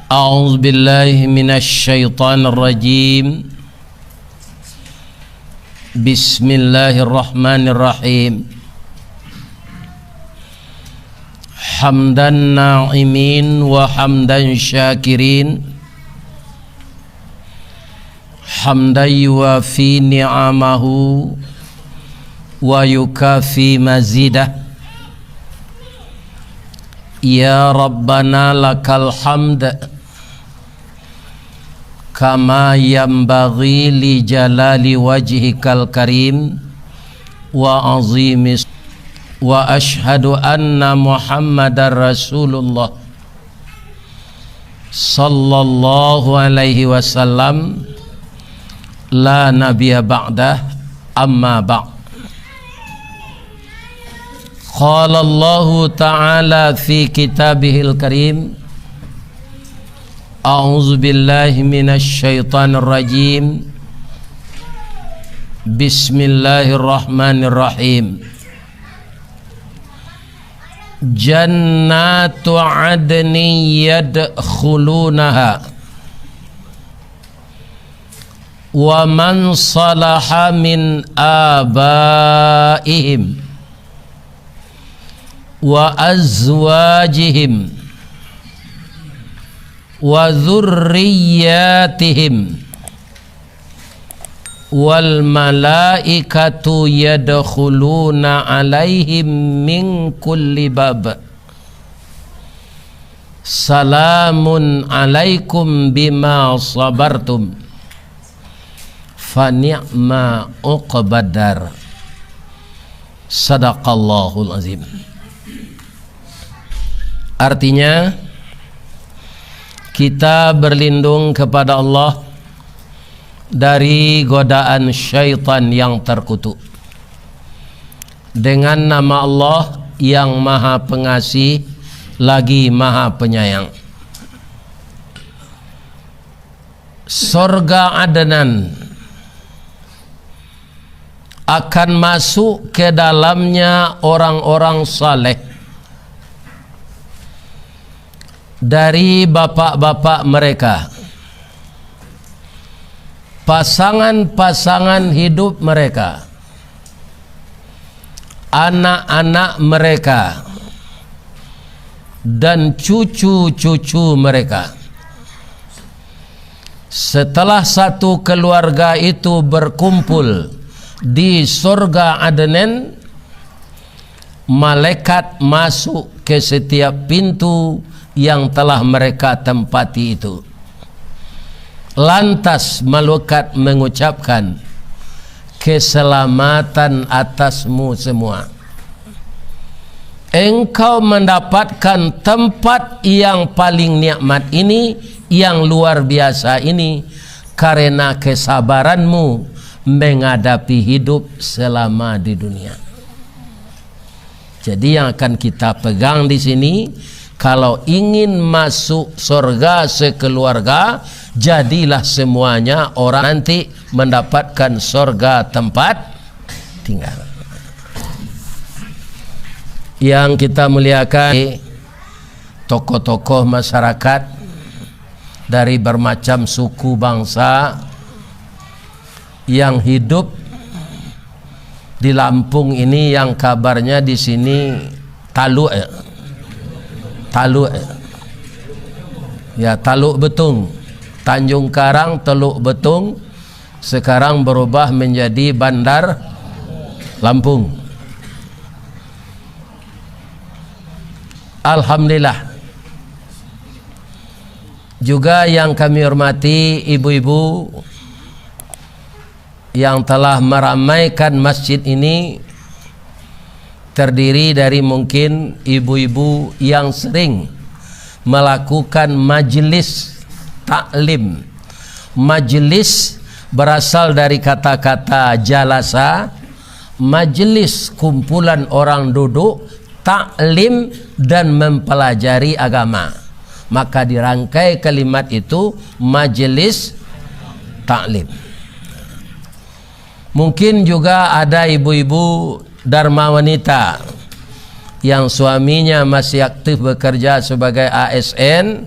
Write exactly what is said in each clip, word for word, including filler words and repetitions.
أعوذ بالله من الشيطان الرجيم. بسم الله الرحمن الرحيم. حمد الناعمين وحمد الشاكرين. حمدا يوافي نعمه ويكافئ مزيده. يا ربنا لك الحمد كما ينبغي لجلال وجهك الكريم وعظيم. وأشهد أن محمدا رسول الله صلى الله عليه وسلم، لا نبي بعده، أما بعد. قال الله تعالى في كتابه الكريم، أعوذ بالله من الشيطان الرجيم. بسم الله الرحمن الرحيم. جنات عدن يدخلونها ومن صلح من آبائهم وأزواجهم وذرياتهم والملائكة يدخلون عليهم من كل باب. سلام عليكم بما صبرتم فنعم عقبى الدار. Sadaqallahul Azim. Artinya, kita berlindung kepada Allah dari godaan syaitan yang terkutuk. Dengan nama Allah yang Maha Pengasih, lagi Maha Penyayang. Sorga Adnan akan masuk ke dalamnya orang-orang saleh dari bapak-bapak mereka, pasangan-pasangan hidup mereka, anak-anak mereka, dan cucu-cucu mereka. Setelah satu keluarga itu berkumpul di sorga Adnan, malaikat masuk ke setiap pintu yang telah mereka tempati itu. Lantas malaikat mengucapkan, "Keselamatan atasmu semua. Engkau mendapatkan tempat yang paling nikmat ini, yang luar biasa ini, karena kesabaranmu menghadapi hidup selama di dunia." Jadi, yang akan kita pegang di sini, kalau ingin masuk sorga sekeluarga, jadilah semuanya orang nanti mendapatkan sorga tempat tinggal. Yang kita muliakan, tokoh-tokoh masyarakat dari bermacam suku bangsa yang hidup di Lampung ini, yang kabarnya di sini Taluk, ya. Taluk, ya. Ya, Taluk Betung. Tanjung Karang, Teluk Betung, sekarang berubah menjadi Bandar Lampung. Alhamdulillah. Juga yang kami hormati ibu-ibu yang telah meramaikan masjid ini, terdiri dari mungkin ibu-ibu yang sering melakukan majelis taklim. Majelis berasal dari kata-kata jalasa, majelis, kumpulan orang duduk, taklim, dan mempelajari agama. Maka dirangkai kalimat itu majelis taklim. Mungkin juga ada ibu-ibu Dharma Wanita yang suaminya masih aktif bekerja sebagai A S N,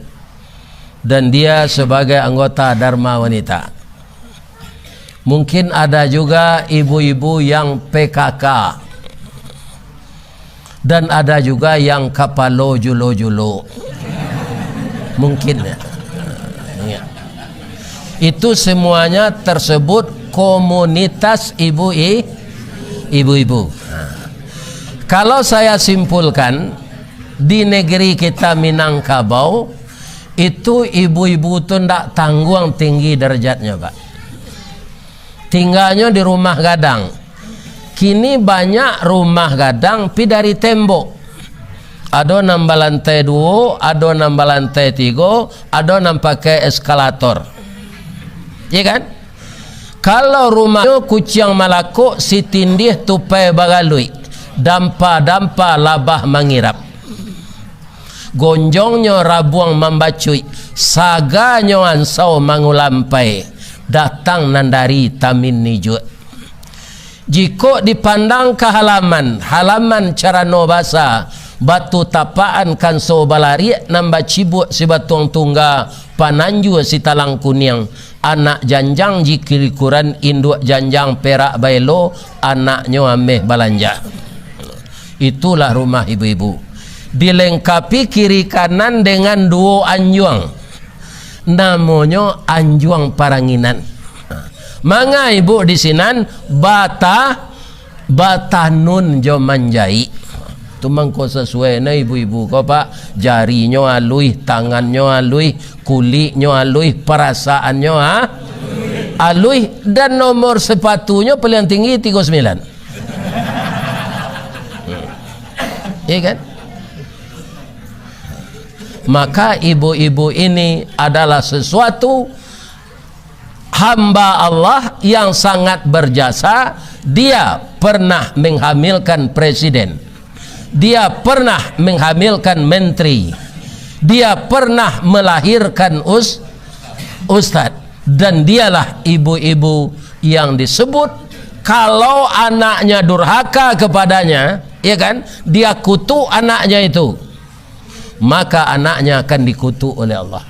Dan dia sebagai anggota Dharma Wanita. Mungkin ada juga ibu-ibu yang P K K. Dan ada juga yang kapalo julo-julo. Mungkin, ya. Ya. Itu semuanya tersebut komunitas ibu i-, ibu-ibu. Nah, kalau saya simpulkan, di negeri kita Minangkabau, itu ibu-ibu tu ndak tangguang tinggi derajatnyo, Pak. Tingganyo di rumah gadang. Kini banyak rumah gadang pi dari tembok. Ado nan balantai duo, ado nan balantai tigo, ado nan pakai eskalator. Iya kan? Kalau rumahnyo kuciang malakok, sitindih tupai bagaluik, dampa-dampa labah mangirap. Gonjongnyo rabuang mambacuik, saganyo ansau mangulampai, datang nan dari Tamin Nijuak. Jikok dipandang ka halaman, halaman carano basa, batu tapakan kanso balariak nan bacibuak sibatuang tungga, pananjua sitalang kuniang, anak janjang jikilikuran, induak janjang perak baelo, anaknyo ameh balanja. Itulah rumah ibu-ibu. Dilengkapi kiri kanan dengan duo anjuang. Namonyo anjuang paranginan. Manga ibu di sinan bata-, batanun jo manjaik. Tu mangko sasuai na ibu-ibu ko, Pak. Jarinyo aluih, tangannyo aluih, kuliknyo aluih, parasaannyo, ha? Aluih. Dan nomor sepatunyo paling tinggi tigo sembilan. Iya kan? Maka ibu-ibu ini adalah sesuatu hamba Allah yang sangat berjasa. Dia pernah menghamilkan presiden. Dia pernah menghamilkan menteri. Dia pernah melahirkan us-, ustad. Dan dialah ibu-ibu yang disebut, kalau anaknya durhaka kepadanya, ya kan, dia kutuk anaknya itu, maka anaknya akan dikutuk oleh Allah.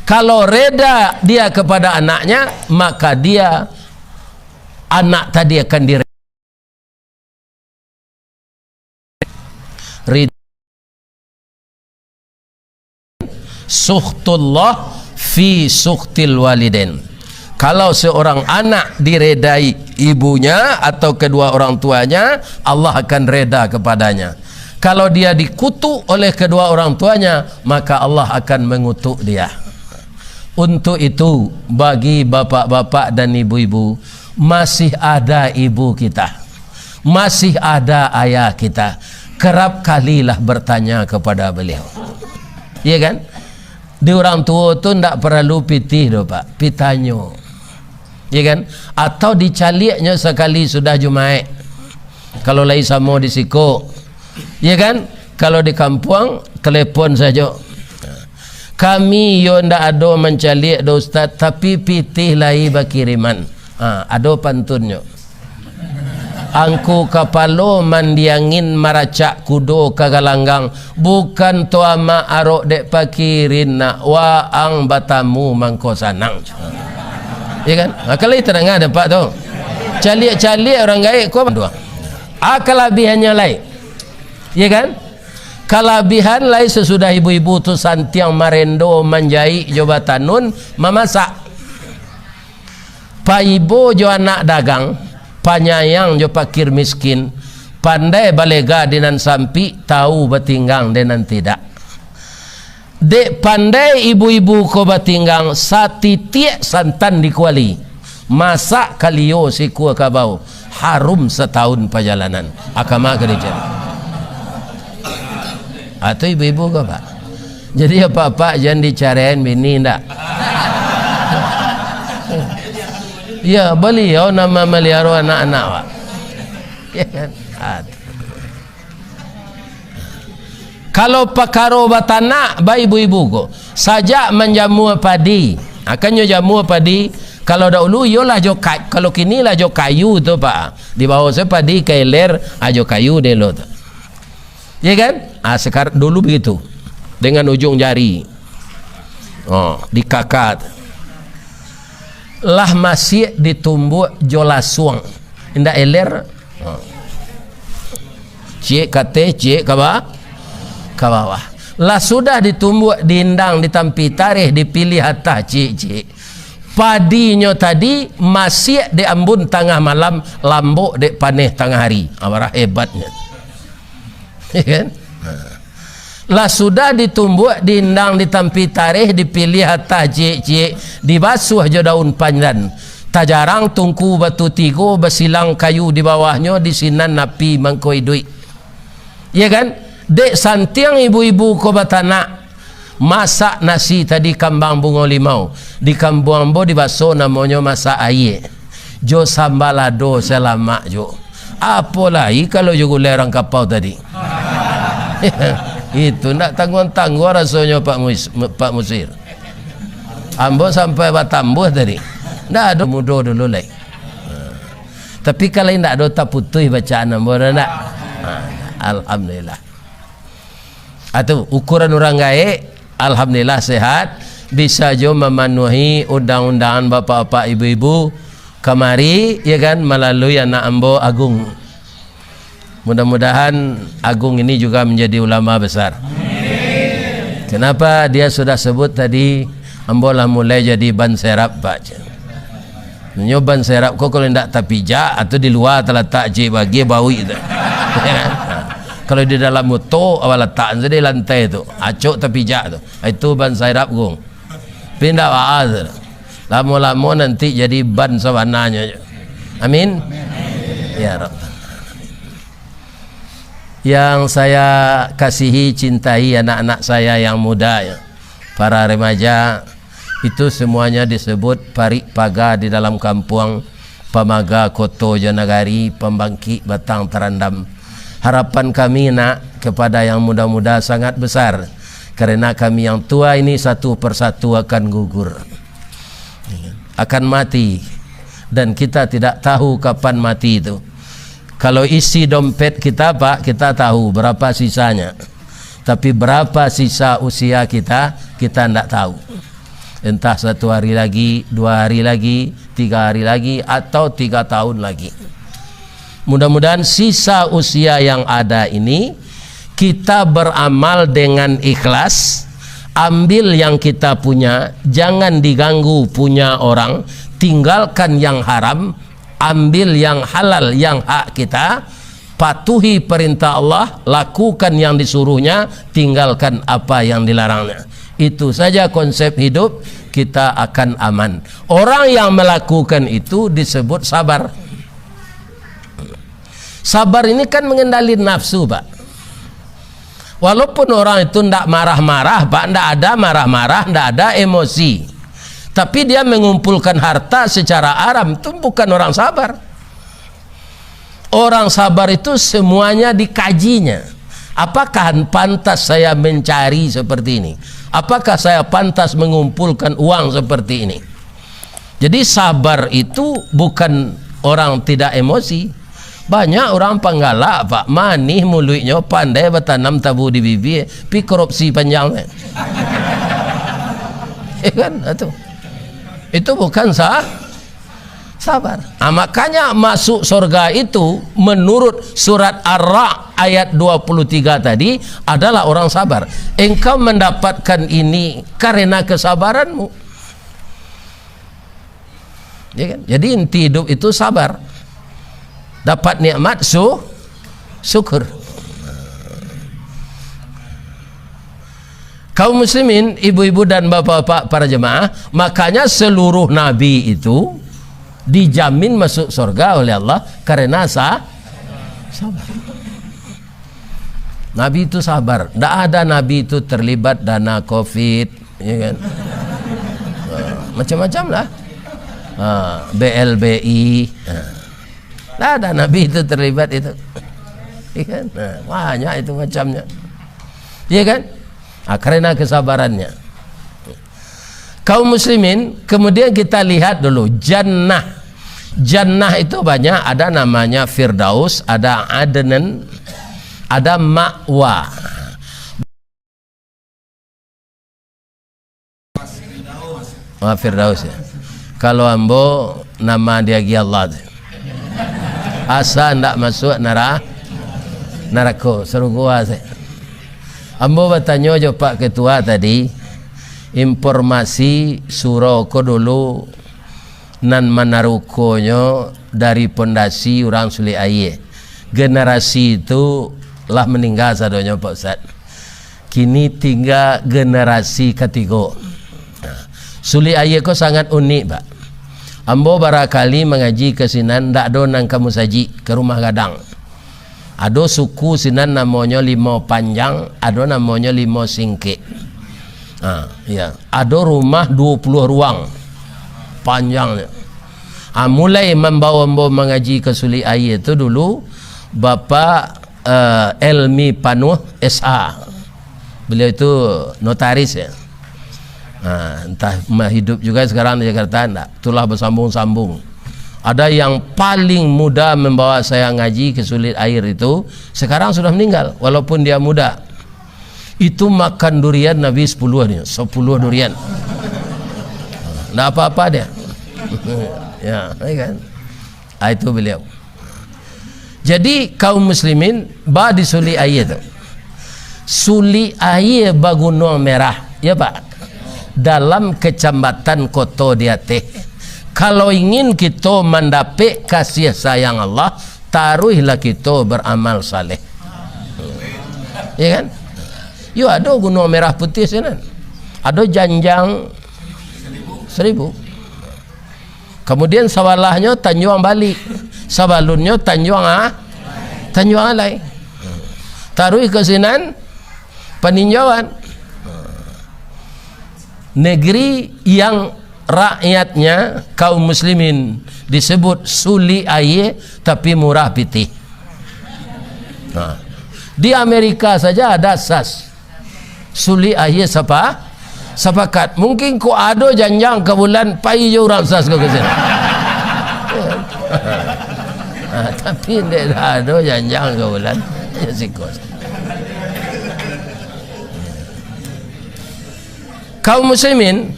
Kalau reda dia kepada anaknya, maka dia, anak tadi akan dire-, rid-, sukhtullah fi sukhtil walidain. Kalau seorang anak diredai ibunya atau kedua orang tuanya, Allah akan reda kepadanya. Kalau dia dikutuk oleh kedua orang tuanya, maka Allah akan mengutuk dia. Untuk itu, bagi bapak-bapak dan ibu-ibu, masih ada ibu kita, masih ada ayah kita, kerap kalilah bertanya kepada beliau. Ya kan? Di urang tuo tu ndak paralu pitih doh, Pak, pitanyo. Ya kan? Atau dicaliaknyo sakali sudah Jumaik. Kalau lai samo di siko, ya kan? Kalau di kampuang, telepon sajo. Kami yo ndak ado mancaliak doh, Ustaz, tapi pitih lai bakiriman. Ha, ado pantunnyo. Angku kapalo mandiangin, maracak kudo ka galanggang, bukan to amak arok dek pakirin nak, waang batamu mangko sanang. Ya kan? Ha, kalau itu danga dapat tu. Caliak-caliak urang gaek ko. Ah, kalabihannyo lai. Ya kan? Kalabihan lai sasudah ibu-ibu tu santiang marendo, manjaik jo batanun, mamasak. Paibo jo anak dagang, panyayang jo pakir miskin, pandai balega di nan sampik, tau batinggang di nan tidak. Dek pandai ibu-ibu ko batinggang, satitiak santan di kuali. Masak kalio sikua kabau, harum satahun pajalanan. Akama ka dijadi. Atau ibu-ibu ko, Pak? Jadi, apak-apak jan dicaraian bini ndak? Ya, baliau nan mamaliaro anak-anak, Pak. Ya kan? Aduh. Kalau pakaro batanak, ba ibu-ibu ko, sajak manjamua padi, ha, kan nyo jamua padi, kalau dahulu iyolah jo ka-, kalau kini lah jo kayu tu, Pak. Dibawo se padi ka iler, ha, jo kayu dielo tu. Ya kan? Ha, sekar-, dulu begitu. Dengan ujung jari. Oh, dikakak. Lah masiak ditumbuak jo lasuang. Indak eler. Oh. Ciek ka ateh, ciek ka ba-, ka bawah. Lah sudah ditumbuak, diindang, ditampi tareh, dipiliah atah ciek-ciek. Padinyo tadi masiak dek ambun tangah malam, lambok dek paneh tangah hari. Amarah hebatnyo. Ya kan? Lah sudah ditumbuak, diindang, ditampi tareh, dipiliah atah ciek-ciek, dibasuah jo daun pandan. Tajarang tungku batu tigo, basilang kayu di bawahnyo, di sinan api mangko iduik. Ya kan? Dek santiang ibu-ibu ko batanak, masak nasi tadi kambang bungo limau. Di kampuang ambo dibaso namonyo masak aia. Jo samba lado salamak jo. Apo lai kalau jo gulai urang kapau tadi. Itu ndak tangguang-tangguang rasonyo Pak Mus-, Pak Musir. Ambo sampai batambuah tadi. Ndak ado mudo dulu lai. Tapi kalau indak ado taputuih bacaan ambo, ado ndak? Ha, alhamdulillah. Atu, ukuran urang gaek, alhamdulillah sehat, bisa jo mamanuahi undang-undangan bapak-bapak, ibu-ibu kamari, ya kan, malalui anak ambo Agung. Mudah-mudahan Agung ini juga menjadi ulama besar. Kenapa dia sudah sebut tadi, ambo lah mulai jadi ban serap, Pak. Nyo ban serap ko kalau indak tapijak, atau di lua talatak ciek bagi bauik tu. Ya kan? Ha. Kalau di dalam moto, awak latak sajo di lantai tu. Acok tapijak tu. Itu ban serap, Gung. Tapi indak baa tu. Lamo-lamo nanti jadi ban sabananyo. Amin. Ya Rabbal Alamin. Yang saya kasihi, cintai anak-anak saya yang muda, ya. Para remaja, itu semuanya disebut parik paga di dalam kampuang, pamaga koto jo nagari, pambangkik batang tarandam. Harapan kami, nak, kepada yang muda-muda sangat besar, karena kami yang tua ini satu persatu akan gugur, akan mati, dan kita tidak tahu kapan mati itu. Kalau isi dompet kita, Pak, kita tahu berapa sisanya. Tapi berapa sisa usia kita, kita ndak tahu. Entah satu hari lagi, dua hari lagi, tiga hari lagi, atau tiga tahun lagi. Mudah-mudahan sisa usia yang ada ini, kita beramal dengan ikhlas, ambil yang kita punya, jangan diganggu punya orang, tinggalkan yang haram, ambil yang halal, yang hak kita, patuhi perintah Allah, lakukan yang disuruh-Nya, tinggalkan apa yang dilarang-Nya. Itu saja konsep hidup, kita akan aman. Orang yang melakukan itu disebut sabar. Sabar ini kan mengendali nafsu, Pak. Walaupun orang itu ndak marah-marah, Pak, ndak ada marah-marah, ndak ada emosi. Tapi dia mengumpulkan harta secara haram, itu bukan orang sabar. Orang sabar itu semuanya dikajinya. Apakah pantas saya mencari seperti ini? Apakah saya pantas mengumpulkan uang seperti ini? Jadi, sabar itu bukan orang tidak emosi. Banyak orang panggalak, Pak, manih muluiknyo, pandai batanam tabu di bibia, pi korupsi panjang, Pak. Ya kan? Itu. Itu bukan sa-, sabar. Ah, makanya masuk surga itu menurut surat Ar-Ra'd ayat dua puluh tiga tadi adalah orang sabar. Engkau mendapatkan ini karena kesabaranmu. Ya kan? Jadi inti hidup itu sabar. Dapat nikmat su-, syukur. Kaum muslimin, ibu-ibu dan bapak-bapak para jemaah, makanya seluruh nabi itu dijamin masuk surga oleh Allah karena sa-, sabar. Nabi itu sabar. Ndak ada nabi itu terlibat dana covid, ya kan? Ha, macam-macam lah. Ha, B L B I. Ha. Ndak ada nabi itu terlibat itu. Ya kan? Ha, banyak itu macamnya. Ya kan? Ha, karena kesabarannya. Kaum muslimin, kemudian kita lihat dulu jannah. Jannah itu banyak, ada namanya Firdaus, ada Adnan, ada Ma'wa. Ah, Firdaus, ya. Kalau ambo, nama diagiah Allah tu. Asa ndak masuak nara-, narako, sarugo asa. Ambo batanyo jo Pak Ketua tadi, informasi surau ko dulu nan manarukonyo dari pondasi urang Sulik Aia. Generasi tu lah maningga sadonyo, Pak Ustaz. Kini tingga generasi katigo. Nah, Sulik Aia ko sangat unik, Pak. Ambo barakali mangaji ka sinan, ndak ado nan ka musajik, ka rumah gadang. Ado suku sinan namonyo Limau Panjang, ado namonyo Limau Singkek. Ha, ya. Ado rumah duo puluah ruang panjangnyo. Ha, mulai mambawa ambo mangaji ka Sulik Aia tu dulu, Bapak, eh, Elmi Panuh, S A. Beliau itu notaris, ya. Ha, entah ma-, hidup juga sekarang di Jakarta, ndak. Itulah bersambung-sambung. Ada yang paling muda membawa saya ngaji ke Sulik Aia itu, sekarang sudah meninggal, walaupun dia muda. Itu makan durian habis sepuluh ni, sepuluh durian. Ndak apa-apa dia. Ya, ya kan? Ah, itu beliau. Jadi, kaum muslimin, ba di Sulik Aia tu. Sulik Aia bagunuang merah, ya, Pak? Dalam kecamatan Koto di Ateh. Kalau ingin kito mandapek kasih sayang Allah, taruihlah kito beramal saleh. Ya kan? Yo, ado Gunuang Merah Putih sinan. Ado Janjang Seribu. Kamudian, sabalahnyo Tanjuang Balik, sabalunnyo Tanjuang A-, Tanjuang Alai. Taruih ka sinan, Paninjauan. Negeri yang rakyatnya, kaum muslimin, disebut Sulik Aia, tapi murah pitih. Nah, di Amerika saja ada sas. Sulik Aia sapa-, sapakat. Mungkin kok ado janjang ka bulan, pai jo urang sas ko ka sinan. Ah, tapi ndak ado janjang ka bulan, yo siko. Kaum muslimin,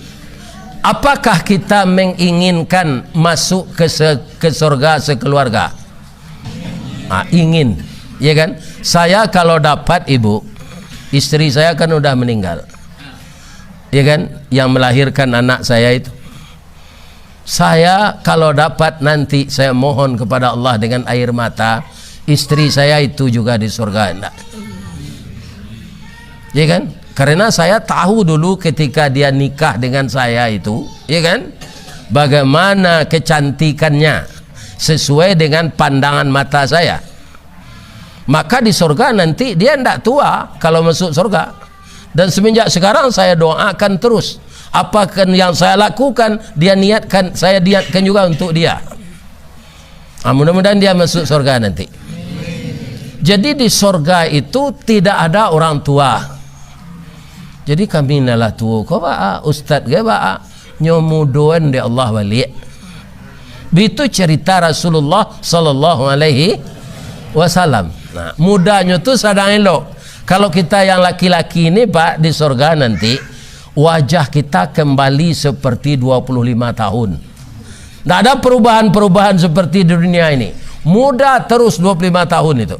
apakah kita menginginkan masuk ke se-, ke surga sekeluarga? Ah, ingin, ya kan? Saya kalau dapat ibu, istri saya kan udah meninggal, ya kan? Yang melahirkan anak saya itu. Saya kalau dapat nanti, saya mohon kepada Allah dengan air mata, istri saya itu juga di surga, enggak? Ya kan? Karena saya tahu dulu ketika dia nikah dengan saya itu, ya kan? Bagaimana kecantikannya sesuai dengan pandangan mata saya. Maka di surga nanti dia ndak tua kalau masuk surga. Dan semenjak sekarang saya doakan terus. Apa yang saya lakukan, dia niatkan, saya niatkan juga untuk dia. Ah, mudah-mudahan dia masuk surga nanti. Jadi di surga itu tidak ada orang tua. Jadi kami nan lah tuo ko baa, ustaz ge baa, nyo mudoan dek Allah baliak. Bitu cerita Rasulullah sallallahu alaihi wasallam. Nah, mudanyo tu sadang elok. Kalau kita yang laki-laki ni, Pak, di surga nanti, wajah kita kembali seperti dua puluh lima tahun. Ndak ada perubahan-perubahan seperti di dunia ini. Muda terus dua puluh lima tahun itu.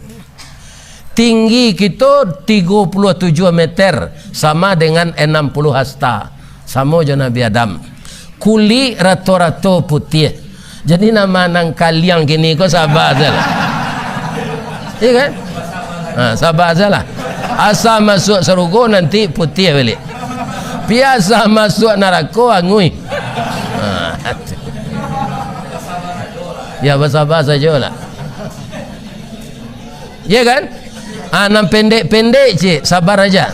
Tinggi kito tigo puluh tujuh meter, sama dengan enam puluh hasta. Samo jo Nabi Adam. Kulik rato-rato putiah. Jadi nama nan kaliang kini ko saba sajolah. Iya kan? Ha, saba sajolah. Asa masuak sarugo nanti putiah baliak. Pi asa masuak narako anguih. Ha, tu. Ya, basaba sajolah. Ya kan? Ah, nan pendek-pendek cik, sabar aja.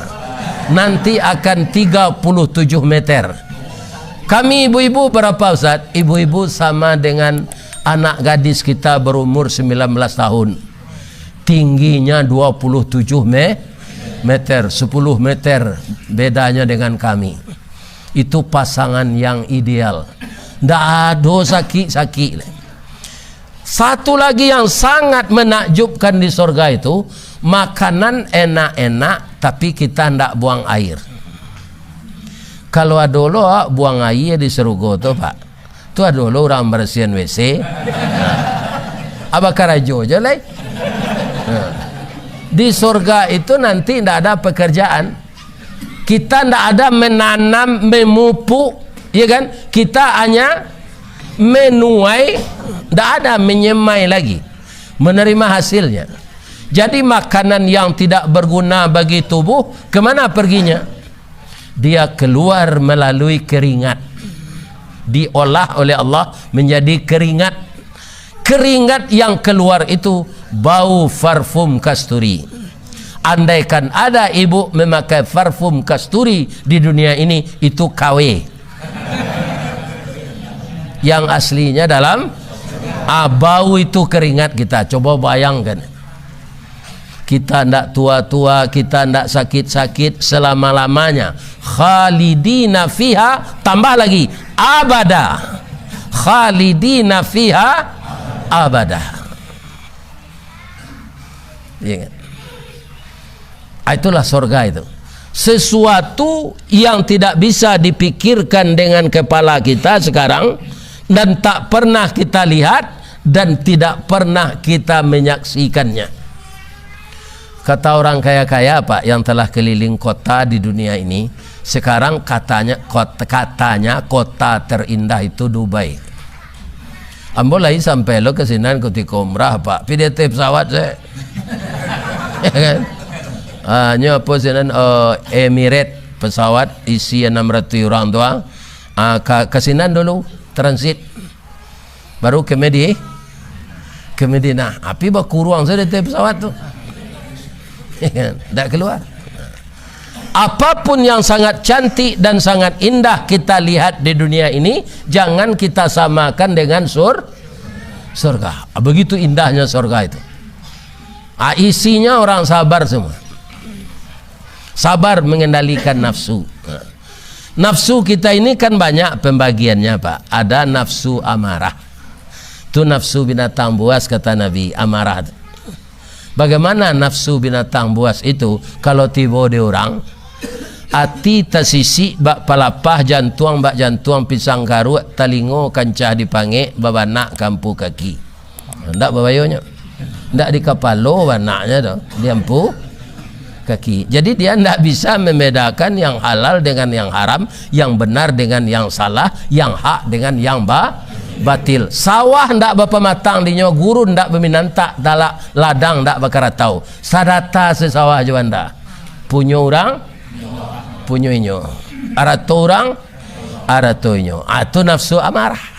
Nanti akan tiga puluh tujuh meter. Kami ibu-ibu berapa, Ustaz? Ibu-ibu sama dengan anak gadis kita berumur sembilan belas tahun. Tingginya dua puluh tujuh me-, meter, sepuluh meter bedanya dengan kami. Itu pasangan yang ideal. Ndak ado sakik-sakik. Satu lagi yang sangat menakjubkan di sorga itu, makanan enak-enak, tapi kita ndak buang air. Kalau ado lo buang aia di sarugo tu, Pak, tu ado lo urang barasiahan W C. Abah karajo je lai. Di surga itu nanti ndak ada pekerjaan. Kita ndak ada menanam, memupuk, ya kan? Kita hanya menuai, ndak ada menyemai lagi. Menerima hasilnya. Jadi makanan yang tidak berguna bagi tubuh, kemana perginya? Dia keluar melalui keringat. Diolah oleh Allah menjadi keringat. Keringat yang keluar itu bau parfum kasturi. Andaikan ada ibu memakai parfum kasturi di dunia ini, itu K W. Yang aslinya dalam, ah, bau itu keringat kita. Coba bayangkan. Kita ndak tua-tua, kita ndak sakit-sakit selama-lamanya. Khalidina fiha, tambah lagi, abada. Khalidina fiha abada. Iya kan? Ah, itulah sorga itu. Sesuatu yang tidak bisa dipikirkan dengan kepala kita sekarang dan tak pernah kita lihat dan tidak pernah kita menyaksikannya. Kata orang kaya-kaya, Pak, yang telah keliling kota di dunia ini, sekarang katanya kot-, katanya kota terindah itu Dubai. Ambo lai sampai lo ka sinan kutiko umrah, Pak. Pi di ateh pesawat se. Ya kan? Ah, nyo apo sinan, eh, Emirates, pesawat isi anam ratuih urang tu, ah. Ah, ka, ka sinan dulu, transit. Baru ke Medi-, ke Madinah. Api bakuruang sajo di ateh pesawat tu. Ya kan? Ndak keluar. Apapun yang sangat cantik dan sangat indah kita lihat di dunia ini, jangan kita samakan dengan sur-, surga. Begitu indahnya surga itu. Ah, isinya orang sabar semua. Sabar mengendalikan nafsu. Nafsu kita ini kan banyak pembagiannya, Pak. Ada nafsu amarah. Tu nafsu binatang buas, kata Nabi, amarah tu. Bagaimana nafsu binatang buas itu? Kalau tibo di urang, ati tasisik bak palapah, jantuang bak jantuang pisang karuak, talingo kancah dipangek, babanak ka ampu kaki. Ndak babayonyo. Ndak di kapalo banaknyo tu, di ampu kaki. Jadi dia ndak bisa membedakan yang halal dengan yang haram, yang benar dengan yang salah, yang hak dengan yang ba-, batil. Sawah ndak bapamatang dinyo, gurun ndak baminantak, talak ladang ndak bakaratau. Sadata se sawah jo banda. Punyo urang, punyo inyo. Arato urang, arato inyo. Ah, tu nafsu amarah.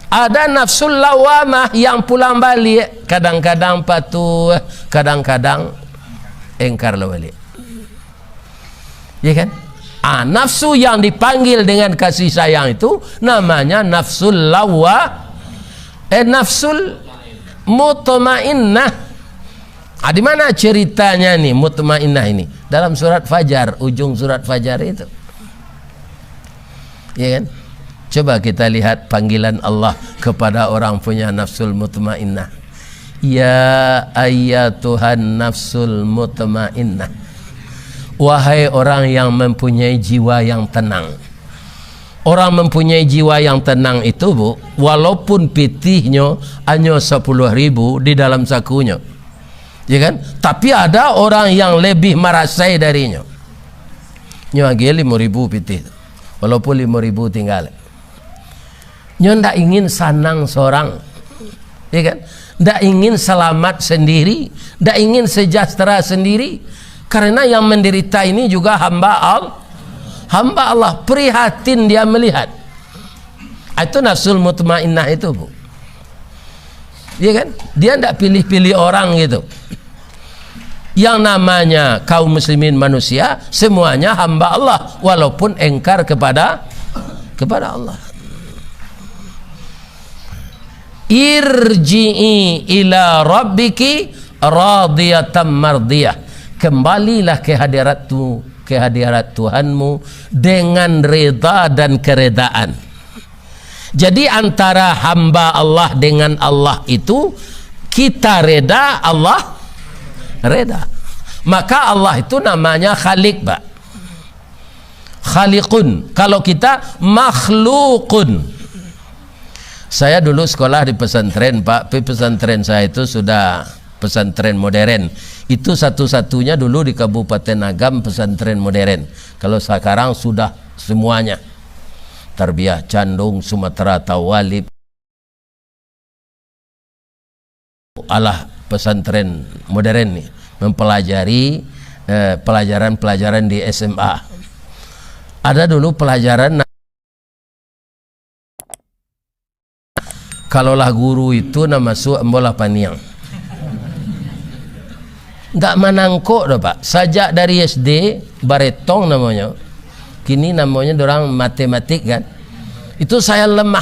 Ada nafsu lawamah yang pulang baliak, kadang-kadang patuh, kadang-kadang engkar lah baliak. Ya kan? Ah, nafsu yang dipanggil dengan kasih sayang itu namanya nafsu lawa-, eh, nafsul mutmainnah. Ah, di mana ceritanya ni mutmainnah ini? Dalam surat Fajar, ujung surat Fajar itu. Ya kan? Coba kita lihat panggilan Allah kepada orang punya nafsul mutmainnah. "Ya ayyatuhan nafsul mutmainnah." Wahai orang yang mempunyai jiwa yang tenang. Orang mempunyai jiwa yang tenang itu, Bu, walaupun pitihnyo hanyo sapuluah ribu di dalam sakunyo. Ya kan? Tapi ada orang yang lebih marasai darinyo. Nyo agiah limo ribu pitih tu. Walaupun limo ribu tingga. Nyo ndak ingin sanang sorang. Ya kan? Ndak ingin selamat sendiri, ndak ingin sejahtera sendiri. Karena yang menderita ini juga hamba Al-, hamba Allah. Prihatin dia melihat. Ah, itu nafsul mutmainnah itu, Bu. Ya kan? Dia ndak pilih-pilih orang gitu. Yang namanya kaum muslimin manusia, semuanya hamba Allah, walaupun engkar kepada, kepada Allah. "Irji'i ila rabbiki radiyatan mardiyah." Kembalilah ke hadirat tu, ke hadirat Tuhanmu dengan reda dan keredaan. Jadi, antara hamba Allah dengan Allah itu, kita reda, Allah reda. Maka Allah itu namanya Khalik, Pak. Khaliqun. Kalau kita makhlukun. Saya dulu sekolah di pesantren, Pak. Tapi pesantren saya itu sudah pesantren modern. Itu satu-satunya dulu di Kabupaten Agam pesantren modern. Kalau sekarang sudah semuanya. Tarbiyah Candung, Sumatera Tawalib, alah pesantren modern ni, mempelajari, eh, pelajaran-pelajaran di S M A. Ada dulu pelajaran na-, kalau lah guru itu nan masuak, ambo lah paniang. Ndak manangkok doh, Pak. Sajak dari S D, baretong namonyo. Kini namonyo dorang matematik, kan. Itu saya lemah.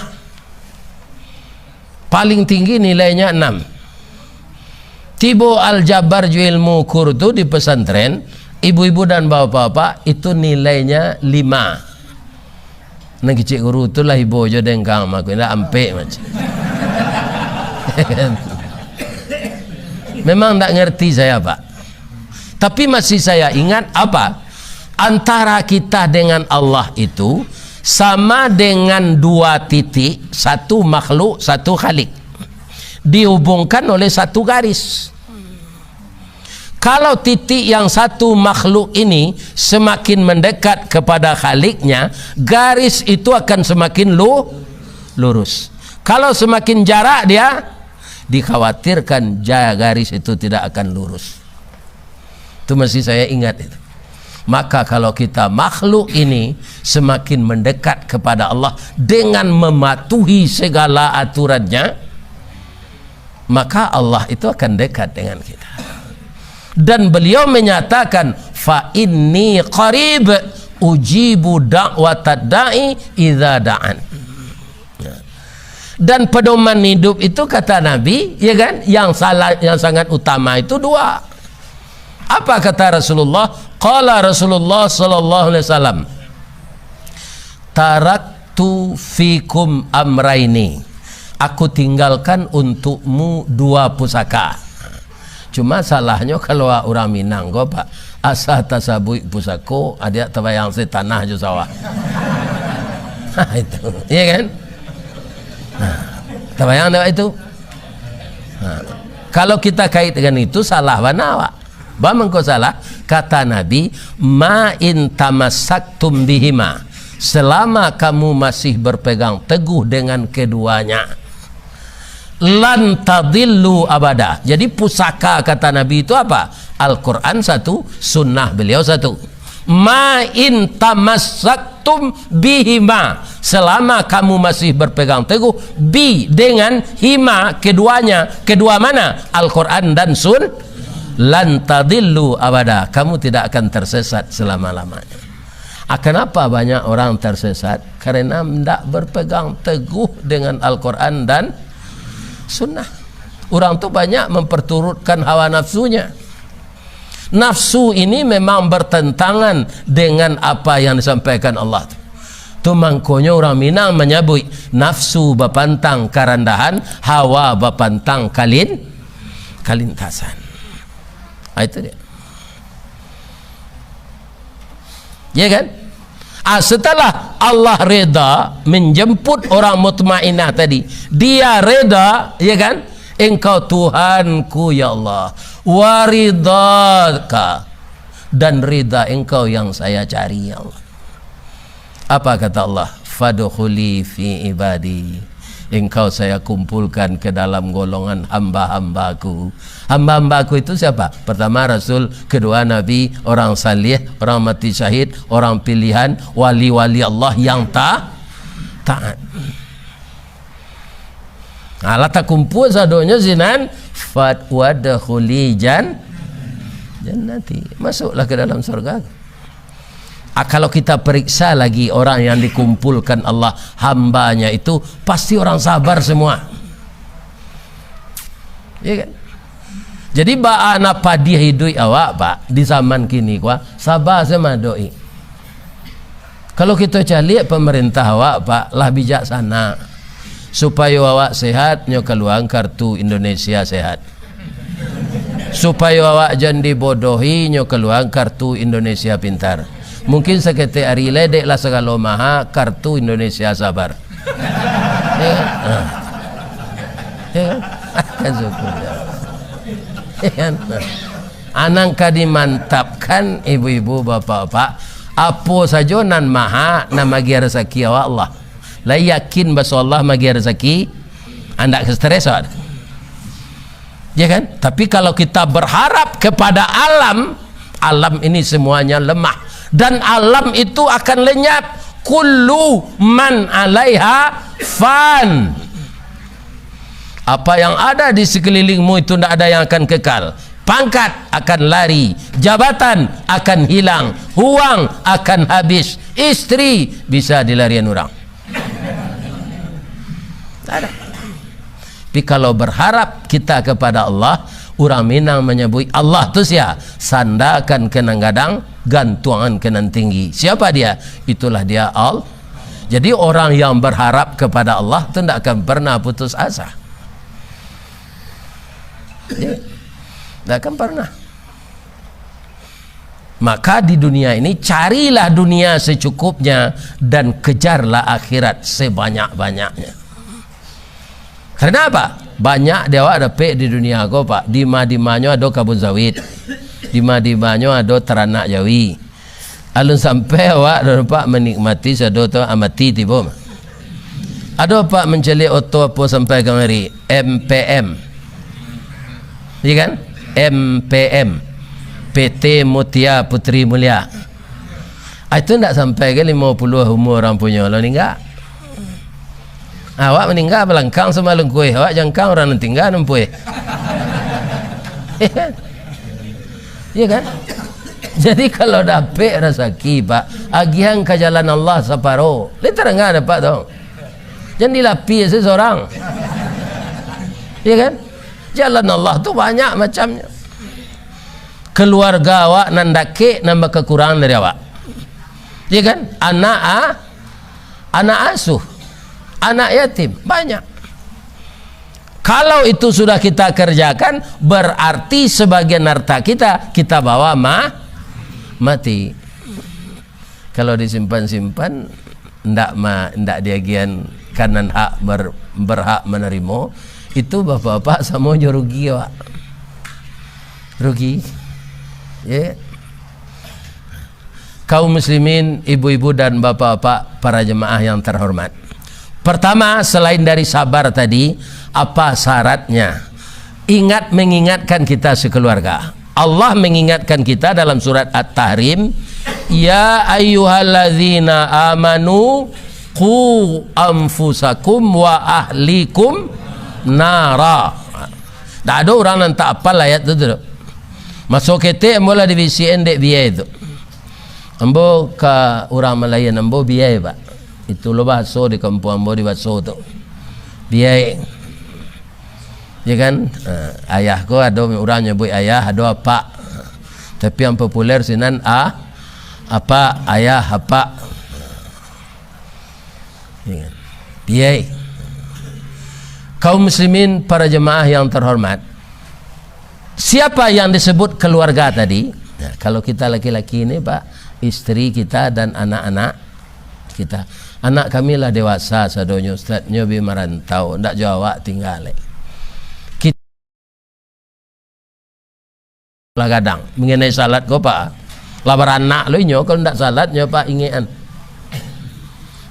Paling tinggi nilainya enam. Tibo aljabar jo ilmu ukur tu di pesantren, ibu-ibu dan bapak-bapak, itu nilainya lima. Nan kicik guru tu lah ibo jo dengkang mako, indak ampek macam. Memang ndak ngerti saya, Pak. Tapi masih saya ingat apa? Antara kita dengan Allah itu sama dengan dua titik, satu makhluk, satu Khalik. Dihubungkan oleh satu garis. Kalau titik yang satu makhluk ini semakin mendekat kepada Khaliknya, garis itu akan semakin lu-, lurus. Kalau semakin jarak dia, dikhawatirkan ja-, garis itu tidak akan lurus. Itu masih saya ingat itu. Maka kalau kita makhluk ini semakin mendekat kepada Allah dengan mematuhi segala aturannya, maka Allah itu akan dekat dengan kita. Dan beliau menyatakan, "Fa inni qarib ujibu da'watad da'i idza da'an." Ya. Dan pedoman hidup itu, kata Nabi, ya kan, yang salah, yang sangat utama itu dua. Apa kata Rasulullah? Qala Rasulullah sallallahu alaihi wasallam, "Taraktu fikum amraini." Aku tinggalkan untukmu dua pusaka. Cuma salahnyo kalau urang Minang ko, Pak, asa tasabuik pusako, adiak tabayang se tanah jo sawah. Nah, itu. Iya kan? Nah, tabayang ndak itu? Nah, kalau kita kait dengan itu, salah bana, Pak. Ba mangko salah, kata Nabi, "Ma in tamassaktum bihima." Selama kamu masih berpegang teguh dengan keduanya, "Lan tadillu abada." Jadi pusaka, kata Nabi, itu apa? Al-Quran satu, sunnah beliau satu. "Ma in tamassaktum bihima." Selama kamu masih berpegang teguh, bi, dengan, hima, keduanya. Kedua mana? Al-Quran dan sun-, "Lan tadillu abada." Kamu tidak akan tersesat selama-lamanya. Ah, kenapa banyak orang tersesat? Karena ndak berpegang teguh dengan Al-Quran dan Sunnah. Orang tu banyak memperturutkan hawa nafsunya. Nafsu ini memang bertentangan dengan apa yang disampaikan Allah tu. Tu mangkonyo urang Minang manyabuik, "Nafsu bapantang karandahan, hawa bapantang kalin-, kalintasan." Ah, itu dia. Ya kan? Ah, setelah Allah reda menjemput orang mutmainnah tadi, dia reda, ya kan? "Engkau Tuhanku, ya Allah, wa ridhaka, dan rida Engkau yang saya cari, ya Allah." Apa kata Allah? "Fadkhuli fi ibadi." Engkau saya kumpulkan ke dalam golongan hamba-hamba-Ku. Hamba-hamba-Ku itu siapa? Pertama Rasul, kedua Nabi, orang saleh, orang mati syahid, orang pilihan, wali-wali Allah yang ta-, taat. Alah takumpul sadonyo sinan, fat wadkhuli jan-, jannati. Masuklah ke dalam surga. Ah, kalau kita periksa lagi orang yang dikumpulkan Allah, hamba-Nya itu, pasti orang sabar semua. Ya kan? Jadi, baa nan padiah iduik awak, Pak, di zaman kini ko, sabar sajo doi. Kalau kito caliak pemerintah awak, Pak, lah bijaksana. Supayo awak sehat, nyo kaluaan kartu Indonesia Sehat. Supayo awak jan dibodohi, nyo kaluaan kartu Indonesia Pintar. Mungkin saketek ari lai, dek lah sagalo maha, kartu Indonesia Sabar. Ya kan? Ha. Ya kan? Kan syukur, ya. Ya kan? Anang ka dimantapkan, ibu-ibu, bapak-bapak, apo sajo nan maha, nan magiah rasaki awak, Allah. Lah yakin baso Allah magiah rasaki, andak ka stres awak. Ya kan? Tapi kalau kita berharap kepada alam, alam ini semuanya lemah. Dan alam itu akan lenyap. Kullu man alaiha fan. Apa yang ada di sekelilingmu itu ndak ada yang akan kekal. Pangkat akan lari, jabatan akan hilang, uang akan habis, istri bisa dilarian urang. Tak ada. Tapi kalau berharap kita kepada Allah, urang Minang manyabuik Allah tu sia, sandakan ka nan gadang, gantuangan ka nan tinggi. Siapa dia? Itulah dia Al-, jadi orang yang berharap kepada Allah tu ndak akan pernah putus asa. Ya. Ndak akan pernah. Maka di dunia ini, carilah dunia secukupnya dan kejarlah akhirat sebanyak-banyaknya. Karena apa? Banyak di awak dapek di dunia ko, Pak. Dima-dimanyo ado kabun sawit. Dima-dimanyo ado taranak jawi. Alun sampai awak dah, Pak, manikmati sado tu, amati tibo. Ado, Pak, mancaliak oto apo sampai kamari? M P M. Iya kan? M P M. P T Mutia Putri Mulia. Ah, itu ndak sampai ka limo puluah umur urang punyo lo ningga. Awak maningga balangkang samalun kueh, awak jangkang urang nan tingga nan pueh. Iya kan? Jadi, kalau dapek rasaki, Pak, agiahan ka jalan Allah saparo. Lai tarang dapat tu. Jan dilapia se sorang. Iya kan? Jalan Allah tu banyak macamnyo. Keluarga awak nan dakek, nan bakakurangan dari awak. Iya kan? Anak, ah, anak asuh, anak yatim, banyak. Kalau itu sudah kita kerjakan, berarti sebagian harta kita, kita bawa ma-, mati. Kalau disimpan-simpan, ndak ma-, ndak diagian ka nan hak ber-, berhak manarimo, itu bapak-bapak samo jo rugi awak. Rugi. Ya. Kaum muslimin, ibu-ibu dan bapak-bapak, para jemaah yang terhormat. Pertama, selain dari sabar tadi, apa syaratnya? Ingat, mengingatkan kita sekeluarga. Allah mengingatkan kita dalam surat At-Tahrim, "Ya ayyuhalladzina amanu qu anfusakum wa ahlikum nara." Ndak ado urang nan tak apal ayat tu, tu. Maso ketek ambo lah dibisiakan dek biai tu. Ambo ka urang malayan ambo biai, Pak. Itu lo bahaso di kampuang ambo di baso tu. Biai. Ya kan? Ha, ayah ko ado urang nyabuik ayah, ado apak. Tapi yang populer sinan a-, apak, ayah, apak. Ya kan? Biai. Kaum muslimin, para jemaah yang terhormat, siapa yang disebut keluarga tadi? Nah, kalau kita laki-laki ni, Pak, isteri kita dan anak-anak kita. Anak kami lah dewasa sadonyo, Ustaz, nyo bi marantau, ndak jo awak tingga lai. Lah gadang, mengenai salat ko, Pak. Lah baranak lo inyo, kalau ndak salat nyo, Pak, ingekan.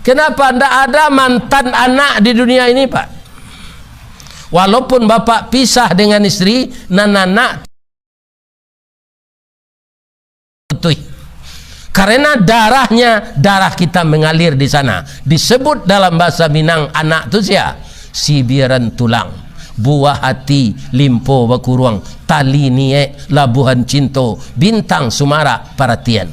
Kenapa ndak ada mantan anak di dunia ini, Pak? Walaupun bapak pisah dengan isteri, nan anak utuih. Karena darahnya, darah kita mengalir di sana. Disebut dalam bahasa Minang, anak tu sia? Sibiran tulang, buah hati, limpo bakuruang, tali niek, labuhan cinto, bintang sumarak paratian.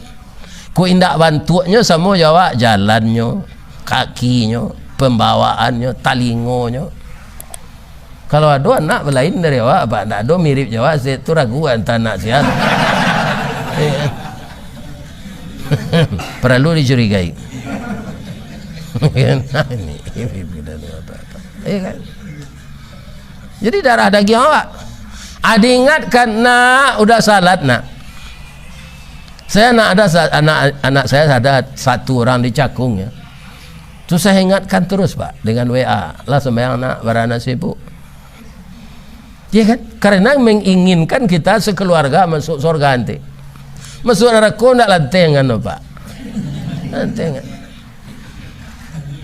Kok indak bantuaknyo samo jo awak, jalannyo, kakinyo, pembawaannyo, talingonyo. Kalau ado anak balain dari awak, Pak, ndak ado mirip jo awak, se tu ragu antah anak sia. Paralu dicurigai. Ini, ini beda dengan apa-apa. Iya kan? Jadi darah dagiang awak. Ah, diingatkan, "Nak, udah salat, Nak." Saya anak ada sa-, anak, anak saya ada satu orang di Cakung, ya. Tu saya ingatkan terus, Pak, dengan W A. "Lah, sembahyang, Nak, bara nak sibuk." Ya kan? Karena menginginkan kita sekeluarga masuk surga nanti. Masuk narako ndak lantengan, Pak. Lantengan.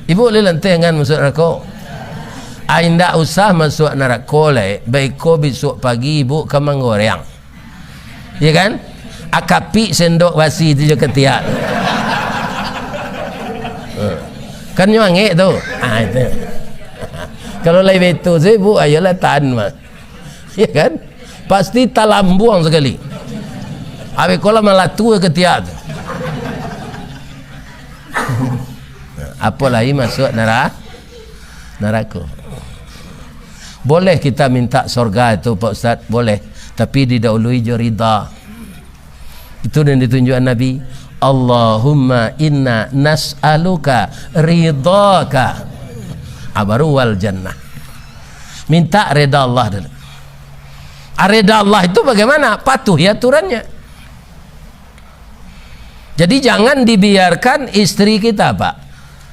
Ibu boleh lantengan masuk narako? Ah, indak usah masuk narako lai. Baiko besok pagi ibu ka manggoreang. Ya kan? Akapik sendok basi tu jo katiak. Ha. Kan nyo angek tu. Ah, itu. Kalau lai betul, sibuk, ayolah tahan mah. Ya kan? Pasti talambuang sekali. Abis kolam malatu katiak tu. Apalagi masuk nara-, narako. Boleh kita minta sorga itu, Pak Ustaz? Boleh. Tapi didahului jo rida. Itu yang ditunjukkan Nabi. "Allahumma inna nas'aluka ridhaka." Ah, baru wal jannah. Minta reda Allah dulu. Ah, reda Allah itu bagaimana? Patuhi aturannya. Jadi, jangan dibiarkan istri kita, Pak.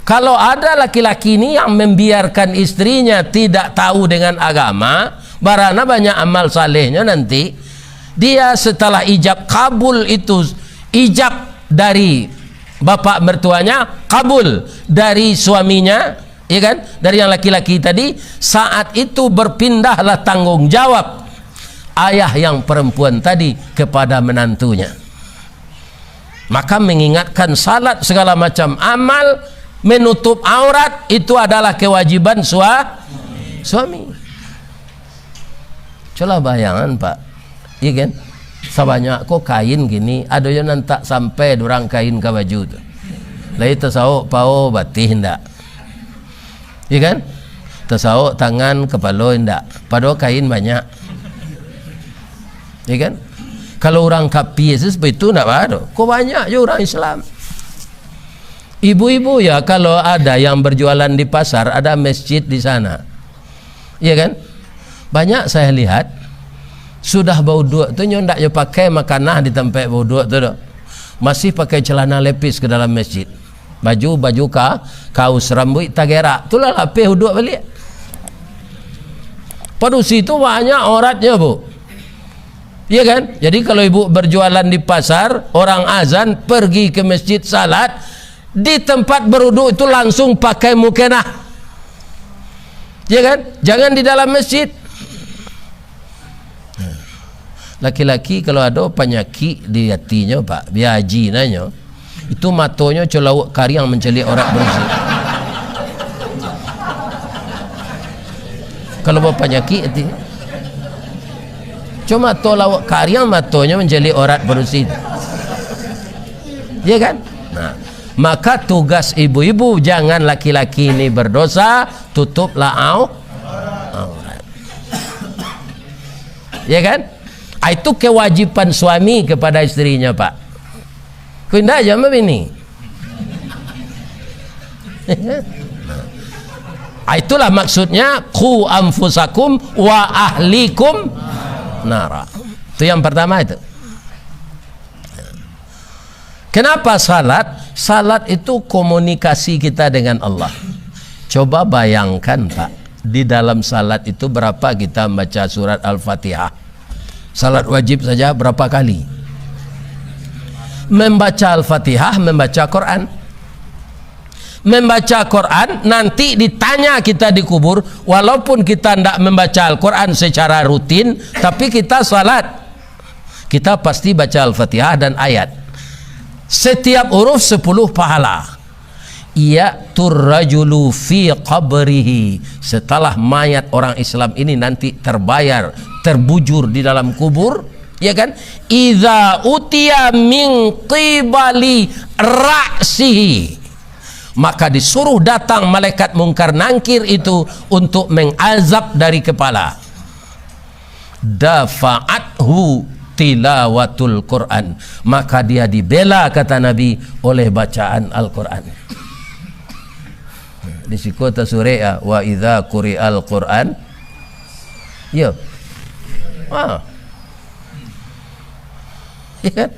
Kalau ada laki-laki ni yang membiarkan istrinya tidak tahu dengan agama, barana banyak amal salehnyo nanti, dia setelah ijab kabul itu, ijab dari bapak mertuanya, kabul dari suaminya, ya kan, dari yang laki-laki tadi, saat itu berpindahlah tanggung jawab ayah yang perempuan tadi kepada menantunya. Maka mengingatkan salat, segala macam amal, menutup aurat, itu adalah kewajiban sua-, suami. Cubolah bayangan, Pak. Iya kan? Sabanyak ko kain kini, ado jo nan tak sampai durang kain ka baju tu. Lai tasaok pao batih ndak? Iya kan? Tasaok tangan, kapalo indak. Padahal kain banyak. Iya kan? Kalau urang kapia se seperti itu ndak baa doh. Ko banyak jo urang Islam. Ibu-ibu ya, kalau ada yang berjualan di pasar, ada masjid di sana. Iya kan? Banyak saya lihat, sudah bauduak tu nyo ndak nyo pakai makanah di tampek bauduak tu doh. Masih pakai celana lepis ke dalam masjid. Baju, baju ka-, kaus, rambuik tagerak. Tu lah lapeh uduak baliak. Padusi tu banyak auratnyo, Bu. Iya kan? Jadi, kalau ibu berjualan di pasar, orang azan, pergi ke masjid, salat, di tempat beruduk itu langsung pakai mukenah. Iya kan? Jangan di dalam masjid. Laki-laki kalau ado panyakik di atinyo, Pak, bia haji nanyo, itu matonyo co lauak kariang mancaliak aurat barusi. Kalau bapanyakik ati, co mato lauak kariang matonyo mancaliak aurat barusi. Iya kan? Nah, maka tugas ibu-ibu, jangan laki-laki ini berdosa, tutuplah au-, aurat. Ya kan? Ah, itu kewajiban suami kepada istrinya, Pak. Ko indak aja mah bini. Ah, itulah maksudnya, "Qu anfusakum wa ahlikum nara." Itu yang pertama itu. Kenapa salat? Salat itu komunikasi kita dengan Allah. Coba bayangkan, Pak, di dalam salat itu berapa kita membaca surat Al-Fatihah? Salat wajib saja berapa kali? Membaca Al-Fatihah, membaca Quran. Membaca Quran, nanti ditanya kita di kubur, walaupun kita ndak membaca Al-Quran secara rutin, tapi kita salat. Kita pasti baca Al-Fatihah dan ayat. Setiap huruf sepuluh pahala. Ya'tur rajulu fi qabrihi. Setelah mayat orang Islam ini nanti terbayar, terbujur di dalam kubur, ya kan? Idza utiya min qibali ra'sihi. Maka disuruh datang malaikat Mungkar Nangkir itu untuk mengazab dari kepala. Dafa'athu tilawatul Quran, maka dia dibela, kata Nabi, oleh bacaan Al-Quran. Di siko tasurek, ah, "Wa idza quri'al Quran." Yo. Ah. Ya kan?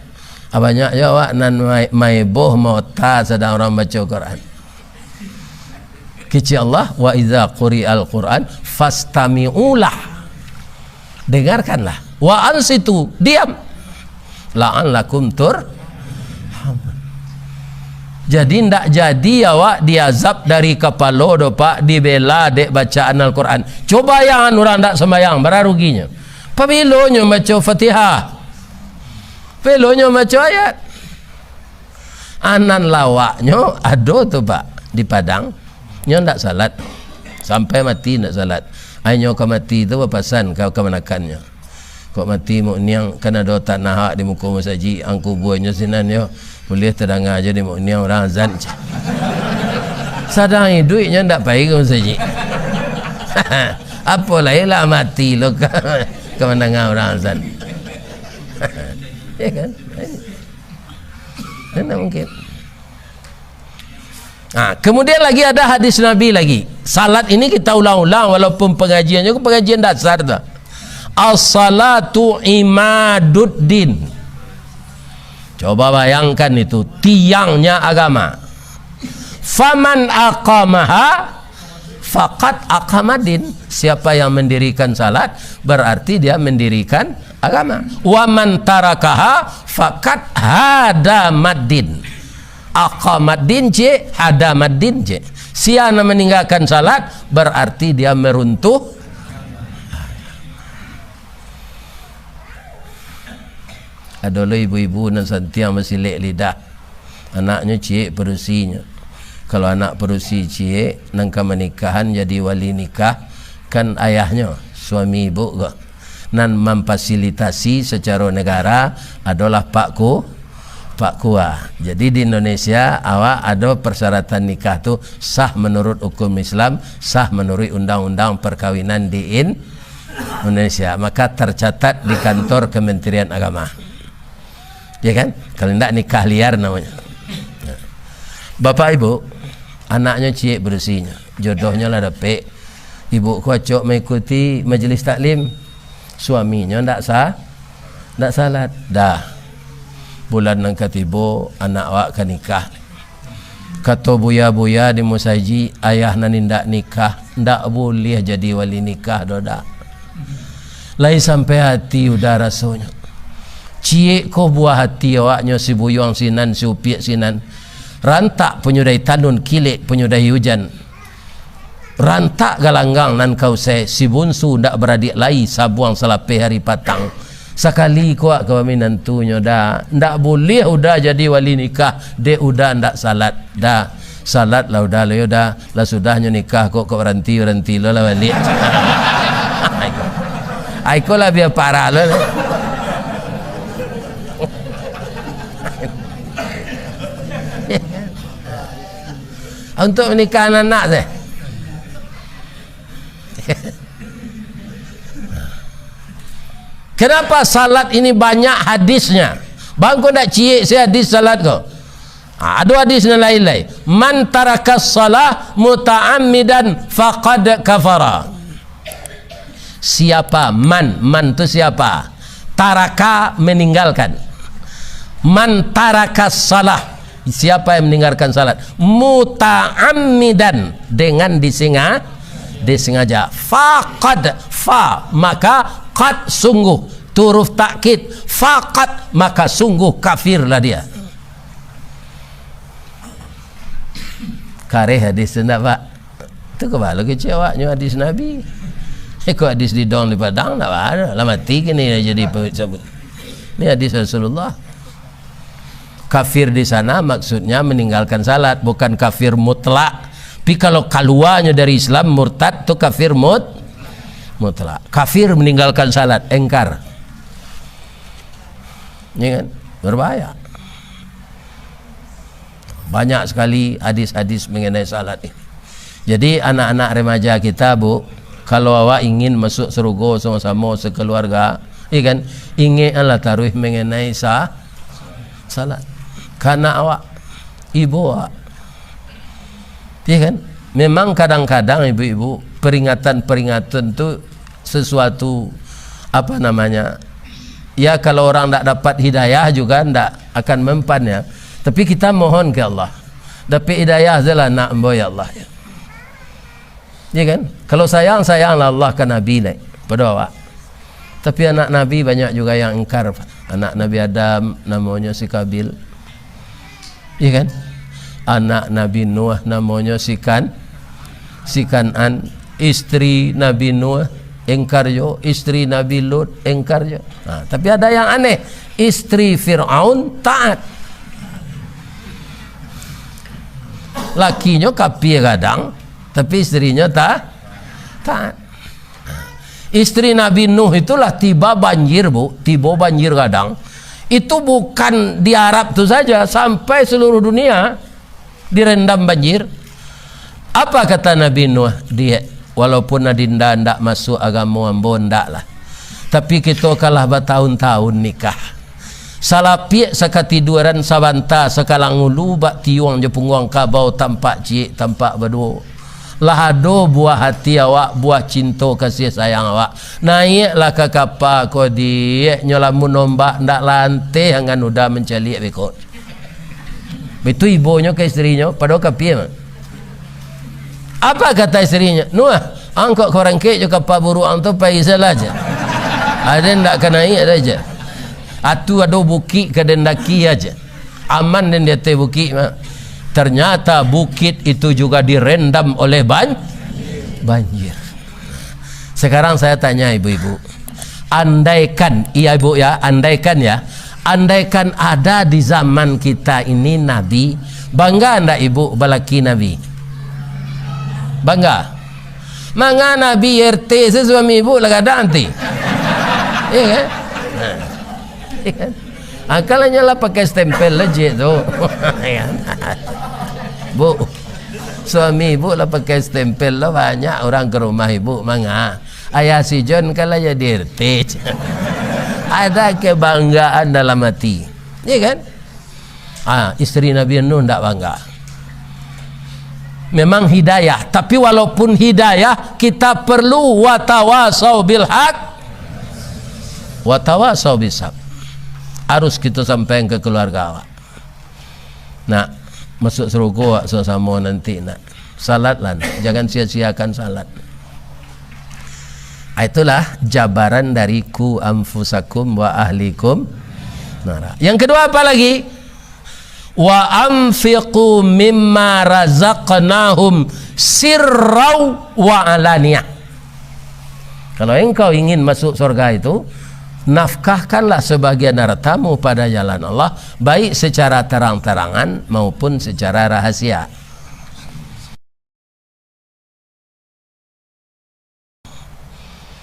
Ah, banyak jo awak nan ma-, maeboh maota sadang urang baco Quran. Kecek Allah, "Wa iza quri'al Quran fastami'u lah." Dengarkanlah. "Wa ansitu," diam. "La'allakum tur-, Jadi, ndak jadi awak diazab dari kapalo do, Pak, dibela dek bacaan Al-Quran. Cubo bayangkan urang ndak sambayang, bara ruginyo. Pabilo nyo baco Fatihah? Pabilo nyo baco ayat?" Anan lawaknyo ado tu, Pak, di Padang. Nyo ndak salat. Sampai mati ndak salat. Ai nyo ka mati tu bapasan ka kamanakannyo. Kok mati Muk Niang, kan ado tanah awak di muko masajik, ang kubuanyo sinan yo. Buliah tadanga jo di Muk Niang urang azan, ceh. Sadang iduiknyo ndak pai ka masajik. Apo lai lah mati lo ka, ka mandanga urang azan. Ya kan? Kan ndak mungkin. Nah, kemudian lagi ada hadis Nabi lagi. Salat ini kita ulang-ulang, walaupun pengajiannyo pengajian dasar tu. "As-salatu imaduddin." Coba bayangkan itu, tiangnya agama. "Faman aqamaha faqad aqamaddin." Siapa yang mendirikan salat, berarti dia mendirikan agama. "Wa man tarakaha faqad hadamaddin." Aqamaddin, cek, hadamaddin, cek. Sia nan maninggakan salat, berarti dia meruntuh. Ado lo ibu-ibu nan santiang basilek lidah. Anaknyo ciek padusinyo. Kalau anak padusi ciek, nan ka manikahan jadi wali nikah, kan ayahnyo, suami ibu ko. Nan mamfasilitasi sacaro negara adolah Pak Ku-, Pak Kua. Jadi, di Indonesia, awak ado persyaratan nikah tu sah menurut hukum Islam, sah menurut undang-undang perkawinan di In-, Indonesia. Maka tercatat di kantor Kementerian Agama. Ya kan? Kalau indak, nikah liar namanya. Bapak Ibu, anaknyo ciek padusinyo, jodohnyo lah dapek. Ibu ko acok maikuti majelis taklim. Suaminyo ndak sa-, ndak salat. Dah. Bulan nan katibo, anak awak ka nikah. Kato buya-buya di musajik, ayah nan indak nikah, ndak buliah jadi wali nikah doh, dah. Lai sampai hati udah rasonyo. Ciek ko buah hati awaknyo, si buyuang sinan, si upiak sinan. Rantak panyudahi tanun, kilek panyudahi ujan. Rantak galanggang nan ka usai, si bunsu ndak baradiak lai, sabuang salapeh ari patang. Sakali ko awak ka baminantunyo, dah, ndak buliah udah jadi wali nikah, dek udah ndak salat, dah. Salat lah udah lo yo, dah. Lah sudahnyo nikah ko, kok baranti-baranti lo lah baliak. Aiko lah bia parah lo lah. Untuk menikah anak-anak teh. Kenapa salat ini banyak hadisnya? Bang ko ndak ciek se hadis salat ko. Ha, ado hadis nan lain lai. "Man tarakas salah muta'ammidan faqad kafara." Siapa man? Man tu siapa? Taraka, meninggalkan. "Man tarakas salah." Siapa yang meninggalkan salat muta'ammidan, dengan disenga-, disengaja. Faqad, fa, maka, qad, sungguh. Tu huruf takkid. Faqad, maka sungguh kafirlah dia. Kareh hadis tu ndak, Pak? Tu kabalo kecek awaknyo hadis Nabi. Iko hadis di Dong di Padang, ndak baa. Lah mati kini jadi pe-, sabut. Ini hadis Rasulullah. Kafir di sana maksudnya meninggalkan salat, bukan kafir mutlak. Tapi kalau kaluanyo dari Islam, murtad, tu kafir mut-, mutlak. Kafir meninggalkan salat, engkar. Ya kan? Berbahaya. Banyak sekali hadis-hadis mengenai salat ini. Jadi, anak-anak remaja kita, Bu, kalau awak ingin masuk surga sama-sama sekeluarga, iya kan, ingeklah taruih mengenai sa-, salat. Ka anak awak, ibu awak. Iya kan? Memang kadang-kadang, ibu-ibu, peringatan-peringatan tu sesuatu, apa namanya, ya, kalau orang ndak dapat hidayah juga ndak, akan mempan, ya. Tapi kita mohon ke Allah, dapek hidayah sajolah anak ambo, ya Allah, ya. Ya kan? Kalau sayang, sayanglah Allah ka Nabi, lai, pado awak. Tapi anak Nabi banyak juga yang ingkar. Anak Nabi Adam namonyo si Kabil. Iya kan? Anak Nabi Nuh namonyo si Kan-, si Kan'an. Istri Nabi Nuh ingkar jo, istri Nabi Lut ingkar jo. Nah, tapi ada yang aneh. Istri Firaun taat. Lakinyo kapia gadang, tapi istrinyo ta-, taat. Istri Nabi Nuh itulah tibo banjir, Bu, tibo banjir gadang. Itu bukan di Arab tu saja, sampai seluruh dunia direndam banjir. Apa kata Nabi Nuh? "Diak, walaupun adinda ndak masuk agamo ambo, ndaklah. Tapi kito kalah batahun-tahun nikah. Salapiak sakatiduran sabanta, sakalang ulu bak tiuang jo pungguang kabau tampak ciek, tampak baduo. Lah ado buah hati awak, buah cinto kasih sayang awak. Naiaklah ka kapa ko, Diak, nyo lamun ombak ndak lanteh angan uda mancaliak beko." Baitu ibonyo ka istrinyo, padahal kapia mah. Apa kata istrinyo? "Nuh, angkok ka barangkek jo kapa buruak ang tu, pai sajolah," jar. "Aden ndak ka naiak doh," jar. "Atu ado bukik ka den daki aja. Aman den di ateh bukik mah." Ternyata bukit itu juga direndam oleh ban-, banjir. Sekarang saya tanya ibu-ibu, andaikan, iya ibu ya, andaikan ya, andaikan ada di zaman kita ini nabi, bangga ndak ibu balaki nabi? Bangga. Manga nabi R T se suami ibu lah gadang ti. Iya kan? Nah. Iya kan? Angkal hanyo lah pakai stempel lah jik tu. Iya kan? Bu, suami ibu lah pakai stempel lah, banyak urang ka rumah ibu, manga. Ayah si John kan lah jadi R T. Ada kebanggaan dalam hati. Iya kan? Ah, istri Nabi Nuh ndak bangga. Memang hidayah, tapi walaupun hidayah, kita perlu watawasau bil haq, watawasau bis sabr. Harus kita sampaikan ke keluarga awak. Nak, masuk surga awak samo-samo nanti, nak. Salatlah, nak. Jangan sia-siakan salat. Ah, itulah jabaran dari "Ku anfusakum wa ahlikum nara." Yang kedua apa lagi? "Wa anfiqu mimma razaqnahum sirrau wa alaniyah." Kalau engkau ingin masuk surga itu, nafkahkanlah sebagian hartamu pada jalan Allah, baik secara terang-terangan maupun secara rahasia.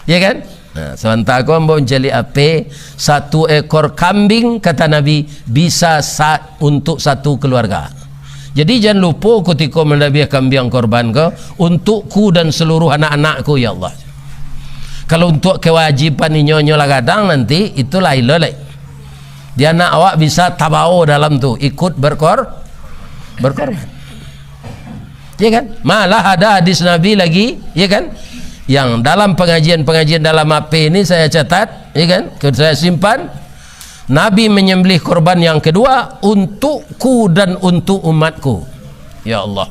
Ya kan? Nah, sabanta ko ambo mancaliak ape, satu ekor kambing, kata Nabi, bisa sa-, untuk satu keluarga. Jadi, jan lupo kutiko mandabiah kambiang korban ko, untukku dan seluruh anak-anakku, ya Allah. Kalau untuk kewajiban inyo-inyo lah gadang nanti, itu lain lo lai. Di anak awak bisa tabao dalam tu, ikut berkor-, berkorban. Ya kan? Malah ada hadis Nabi lagi, ya kan? Yang dalam pengajian-pengajian dalam H P ini saya catat, ya kan? Saya simpan. Nabi menyembelih korban yang kedua untukku dan untuk umatku. Ya Allah.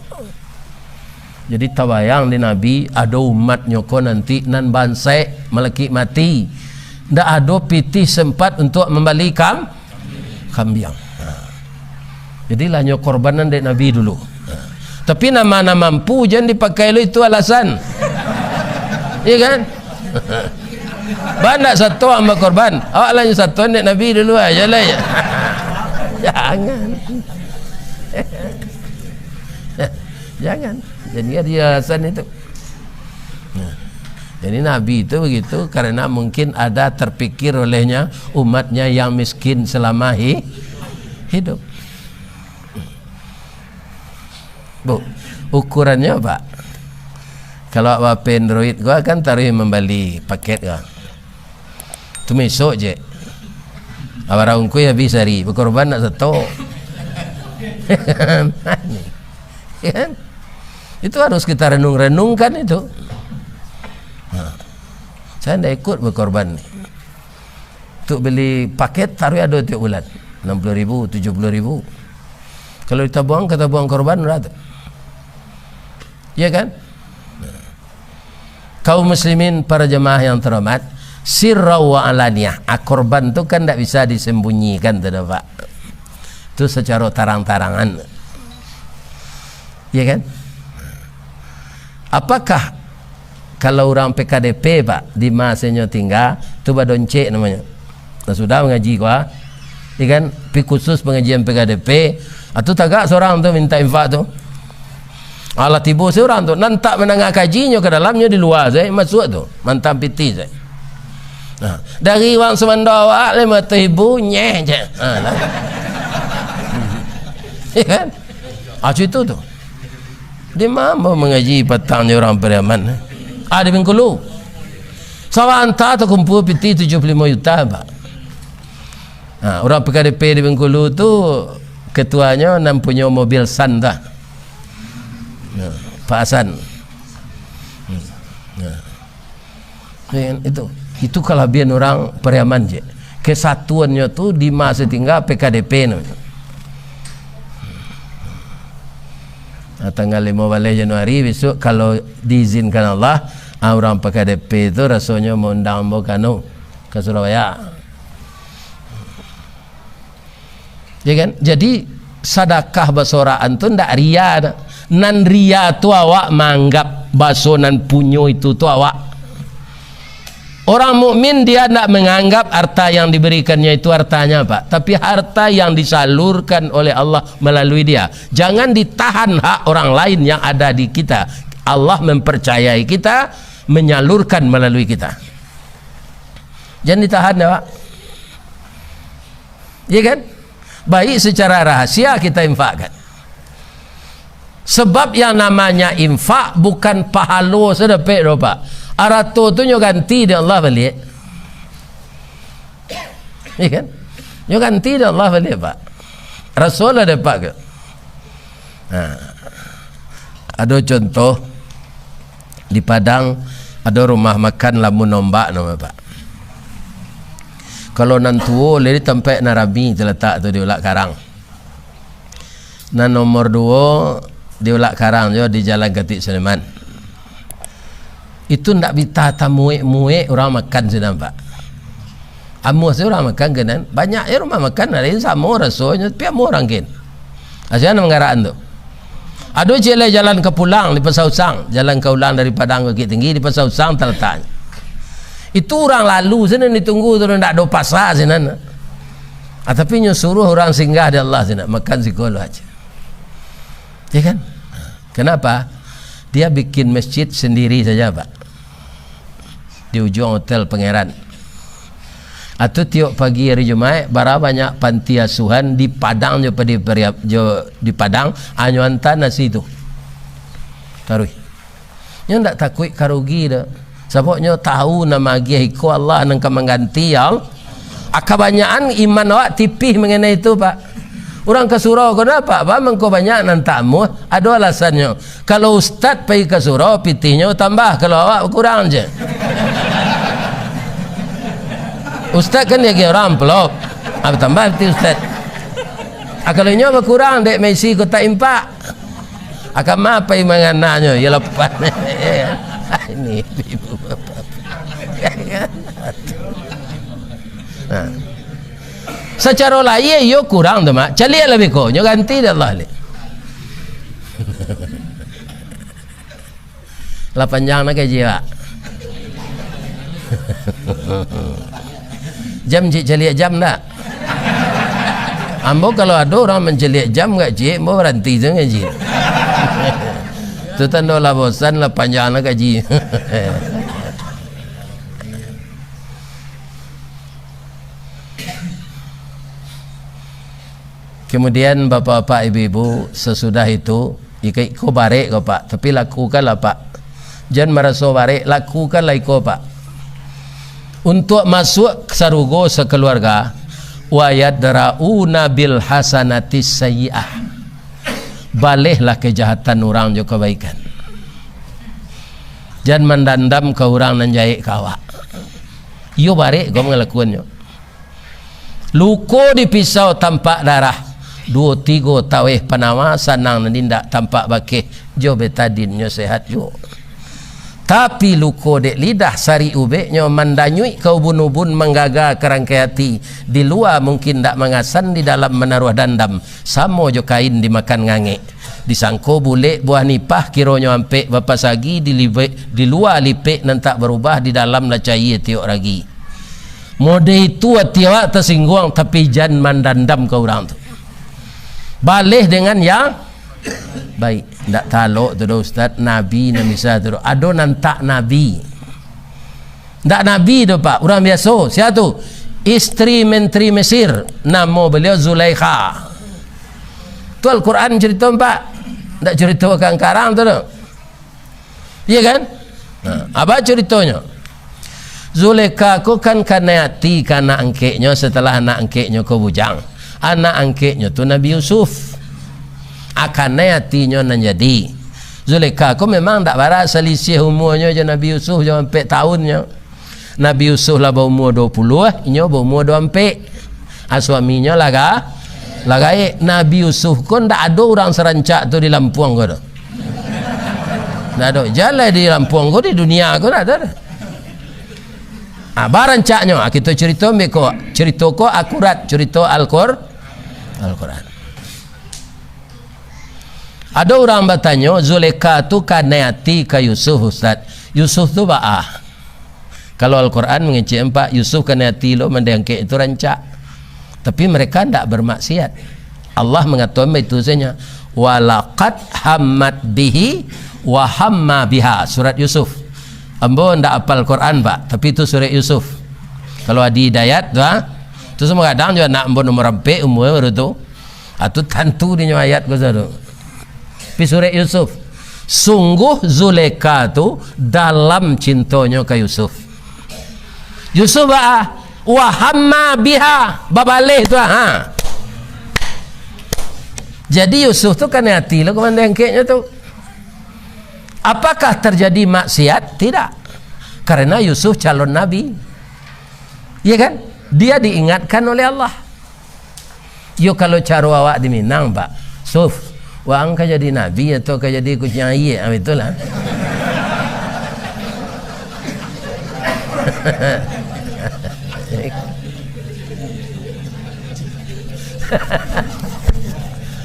Jadi tabayang di Nabi, ado umatnyo ko nanti nan bansaik, malakik mati. Ndak ado pitih sempat untuk mambali kam-, kambiang. Ha. Jadi lah nyo korbanan dek Nabi dulu. Ha. Tapi nan ma nan mampu, jan dipakai lo itu alasan. Iya kan? Ba ndak sato ang bakorban, awak lah nyo sato dek Nabi dulu aja lah ya. Jangan. Jangan. Jadi ada alasan itu. Nah, jadi Nabi itu begitu karena mungkin ada terpikir olehnya umatnya yang miskin selama hi-, hidup. Bu, ukurannya apa? Kalau awak Android, gua kan taruh membali paket gua. Tu mesok je. Abarang ungkui habis hari, bakorban nak sato. Ya kan? Itu harus kita renung-renungkan itu. Nah, saya ndak ikut bakorban ni. Untuk beli paket, taruh ado tiap bulan. Enam puluh ribu, tujuh puluh ribu. Kalau ditabuang, katabuang korban, bara tu? Ya kan? Kaum muslimin, para jamaah yang terhormat, sirra wa alaniyah. Ah, korban tu kan ndak bisa disembunyikan tu dah, Pak. Tu secara tarang-tarangan. Ya kan? Apakah kalau urang P K D P, Pak, di ma se nyo tingga, tu badoncek namonyo. Nah, sudah mangaji ko, ah. Ya kan? Pi khusus pangajian P K D P, ah, tu tagak surang tu minta infak tu. Alah tibo surang tu, nan tak mandanga kajinyo ka dalamnyo di lua se, masuak tu, mantang piti se. Nah, dari wang sumando awak limo ratuih ribu, nyeh je. Ha, lah. Ya kan? Ah, situ tu. Di ma ambo mangaji patang jo urang Pariaman? Ah, di Bengkulu. Sabanta takumpua piti tujuh puluh limo juta, Pak. Ha, urang P K D P di Bengkulu tu ketuanyo nan punyo mobil San tu. Ha, Pak Hasan. Hmm. Ha. Ya kan? Itu, itu kalabian urang Pariaman je. Kesatuannyo tu di ma se tingga P K D P namonyo. Nah, tanggal limo baleh Januari besok, kalau diizinkan Allah, ah, urang P K D P tu rasonyo maundang ambo ka anu, ka Surabaya. Ya kan? Jadi, sadakah basoraan tu ndak ria doh. Nan ria tu awak maanggap baso nan punyo itu tu awak. Orang mukmin, dia ndak menganggap harta yang diberikannya itu hartanya, Pak, tapi harta yang disalurkan oleh Allah melalui dia. Jangan ditahan hak orang lain yang ada di kita. Allah mempercayai kita, menyalurkan melalui kita. Jangan ditahan, ya, Pak. Ya kan? Baik secara rahasia kita infakkan. Sebab yang namanya infak bukan pahalo se dapek doh, Pak. Arato tu nyo ganti dek Allah baliak. Ya kan? Nyo ganti dek Allah baliak, Pak. Rasul lah dapat ke? Ha. Ado contoh, di Padang ado rumah makan Lamun Ombak namo, Pak. Kalau nan tuo, lai di tampek nan rami talatak tu di Ulak Karang. Nan nomor duo di Ulak Karang jo di Jalan Katik Suleman. Itu ndak bisa tamuek-muek urang makan sinan, Pak. Amuah se urang makan ka nan. Banyak je rumah makan, ado nan samo rasonyo, tapi amuah urang kin. Asia nan mangarakan tu. Ado ciek lai jalan ka pulang di Pasar Usang, jalan ka ulang dari Padang Bukittinggi di Pasar Usang talataknyo. Itu urang lalu sinan ditunggu tu, ndak ado pasa sinan. Ah, tapi nyo suruah urang singgah di Allah sinan, makan siko lo aja. Ya kan? Kenapa? Dia bikin masjid sendiri saja, Pak. Di ujuang Hotel Pangeran. Atau tiok pagi hari Jumaik, bara banyak panti asuhan di Padang jo padi Pariap-, jo di Padang, anyo anta nasi tu. Taruih. Nyo ndak takuik ka rugi doh. Sabab nyo tahu nan maagiah iko Allah nan ka mangganti, ya Allah. Ah, kabanyakan iman awak tipih mangenai itu, Pak. Urang ka surau ko dah, Pak, ba mangko banyak nan tamu, ado alasannyo. Kalau ustad pai ka surau, pitihnyo tambah, kalau awak bakurang je. Ustad kan diagiah urang amplop. Ah, batambah pitih ustad. Ah, kalau inyo bakurang, dek maisi kotak impak. Ah, ka ma pai mangananyo, iyo lapan. Ini ibu bapak. Nah. Sacaro lahia iyo kurang tu, Mak. Caliak lah beko, nyo ganti dek Allah ni. Lah panjang nak gaji, Pak. Jam cik caliak jam ndak? Ambo kalau ado urang mancaliak jam gak cik, ambo baranti tu ngaji. Tu tando lah bosan, lah panjang nak gaji. Kemudian, bapak-bapak, ibu-ibu, sesudah itu, iko, iko barek ko, Pak, tapi lakukanlah, Pak. Jan maraso barek, lakukanlah iko, Pak. Untuak masuak sarugo sakaluarga, "Wa yadra'una bil hasanatis sayyi'ah." Balehlah kejahatan urang jo kabaikan. Jan mandandam ka urang nan jahek ka awak. Iyo barek ko mangalakuannyo. Luko di pisau tampak darah, duo tigo taweh panawa, sanang nan indak tampak bakeh, jo betadin nyo sehat juo. Tapi luko dek lidah, sarik ubeknyo mandanyuik ka ubun-ubun, manggaga ka rangkai ati, di lua mungkin ndak mangasan, di dalam manaruah dandam, samo jo kain dimakan ngangek. Disangko bulek buah nipah, kironyo ampek bapasagi, di libek, di lua lipek nan tak barubah, di dalam lah cayie tiok ragi. Mode itu ati awak tasingguang, tapi jan mandandam ka urang tu. Baleh dengan yang baik. Ndak talok tu doh, Ustaz, nabi nan bisa tu doh. Ado nan tak nabi. Ndak nabi tu, Pak, urang biaso. Sia tu? Istri menteri Mesir, namo beliau Zulaikha. Tu Al-Quran carito, Pak. Ndak carito kangkarang tu doh. Iya kan? Nah, apa caritonyo? Zulekha ko kan kanai ati ka anak angkeknyo, setelah anak angkeknyo ko bujang. Anak angkeknyo tu Nabi Yusuf. A, kanai atinyo nan jadi. Zulekha ko memang ndak bara salisiah umuanyo jo Nabi Yusuf, jo ampek taunnyo. Nabi Yusuf lah baumua duo puluah, inyo baumua duo ampek. A, suaminyo lah ga-, lah gaek. Nabi Yusuf ko ndak ado urang sarancak tu di Lampuang ko tu. Ndak ado. Jalai di Lampuang ko, di dunia ko ndak ado. A, barancaknyo, a, kito carito ambiak ko. Carito ko akurat, carito Al-Qur-, Al-Quran. Ado urang batanyo, Zulekha tu kanai ati ka Yusuf, Ustaz. Yusuf tu baa? Kalau Al-Quran mangecek, Pak, Yusuf kanai ati lo, mandeh angkek itu rancak. Tapi mereka ndak bermaksiat. Allah mangatokan baitu sajo. "Walaqad hammat bihi wa hamma biha." Surat Yusuf. Ambo ndak apal Quran, Pak, tapi itu surat Yusuf. Kalau Adi Hidayat tu, ha? Tu samo gadang jo anak ambo nomor ampek umua baru tu. A, tu tantu dinyo ayat ko sado. Pi surek Yusuf. Sungguh Zulekha tu dalam cintonyo ka Yusuf. Yusuf baa? Wa hamma biha, babaleh tu, ha. Jadi Yusuf tu kanai ati lo ka mandeh angkeknyo tu. Apakah terjadi maksiat? Tidak. Karena Yusuf calon nabi. Iya kan? Dia diingatkan oleh Allah. Yo, kalau caro awak di Minang, Pak, Suf, waang ka jadi nabi atau ka jadi kuciang aia? Ah, itulah.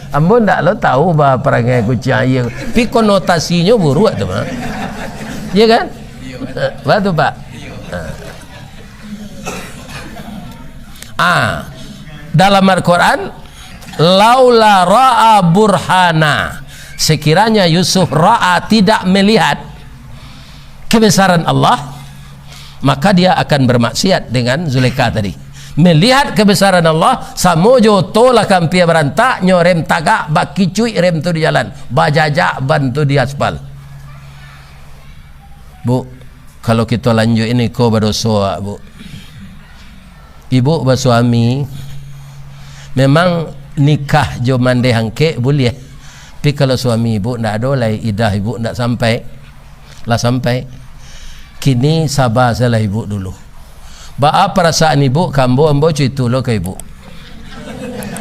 Ambo ndak lo tahu ba parangai kuciang aia, tapi konotasinyo buruak tu, Pak. Iya kan? Baitu, Pak. Ah, dalam Al-Quran, "Laula ra'a burhana." Sekiranya Yusuf ra'a, tidak melihat kebesaran Allah, maka dia akan bermaksiat dengan Zulekha tadi. Melihat kebesaran Allah, samo jo oto lah ka ampia barantak, nyo rem tagak, bakicuik rem tu di jalan, bajajak ban tu di aspal. Bu, kalau kito lanjuik ini ko badoso, Bu. Ibuk basuami, memang nikah jo mandeh angkek buliah. Tapi kalau suami ibuk ndak ado lai, idah ibuk ndak sampai, lah sampai. Kini saba sajolah ibuk dulu. Baa parasaan ibuk ka ambo, ambo cuito lo ka ibuk.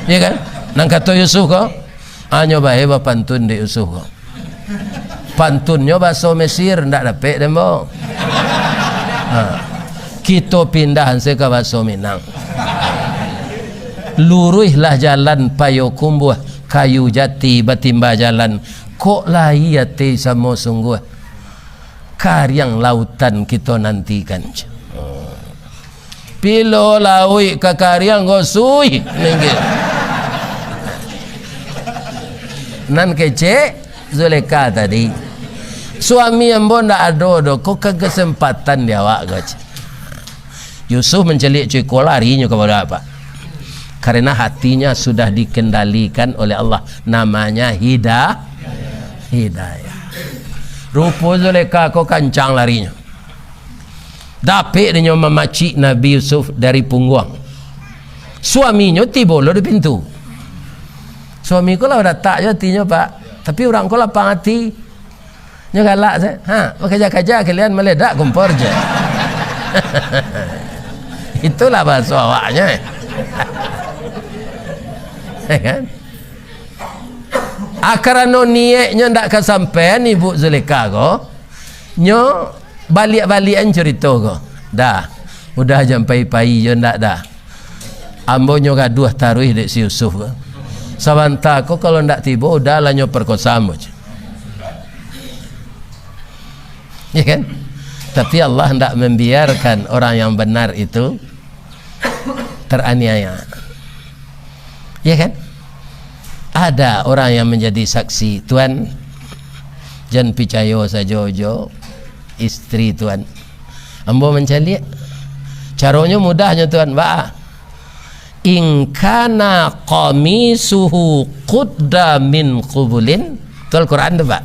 Iya kan? Nan kato Yusuf ko, hanyo bae bapantun dek Yusuf ko. Pantunnyo baso Mesir, ndak dapek dek ambo. Ha. Kito pindah se ka baso Minang. Luruihlah jalan Payokumbuah, kayu jati batimba jalan. Kok lai ati samo sungguah, kariang lautan kito nantikan. Pilo lauik ka kariang ko, suih, nengge. Nan kecek, Zulekha tadi. Suami ambo ndak ado doh, ko ka kesempatan di awak ko, cek. Yusuf mancaliak cuko, larinyo ka bawah, Pak. Karena hatinya sudah dikendalikan oleh Allah. Namanya hida-, hidayah. Rupo Zulekha ko kancang larinyo. Dapek dinyo mamacik Nabi Yusuf dari pungguang. Suaminyo tibo lo di pintu. Suami ko lah datak jo atinyo, Pak. Tapi urang ko lapang ati. Nyo galak se. Ha, bakaja-kaja kalian maledak kompor je. Itulah bahaso awaknyo, eh. Ya kan? Ah, karano niaiknyo ndak ka sampai, Ibu Zulekha ko, nyo baliak-baliakan curito ko. Dah, udah jan pai-pai jo ndak dah. Ambo nyo gaduah taruih dek si Yusuf ko. Sabanta ko kalau ndak tibo, udah lah nyo perkosa ambo. Ya kan? Tapi Allah ndak membiarkan orang yang benar itu teraniaya. Ya kan? Ada orang yang menjadi saksi, "Tuan, jan picayo sajo jo istri Tuan. Ambo mancaliak." Caronyo mudahnyo, Tuan, ba, "In kana qamisuhu qudda min qubulin." Tu Al-Quran tu, Pak.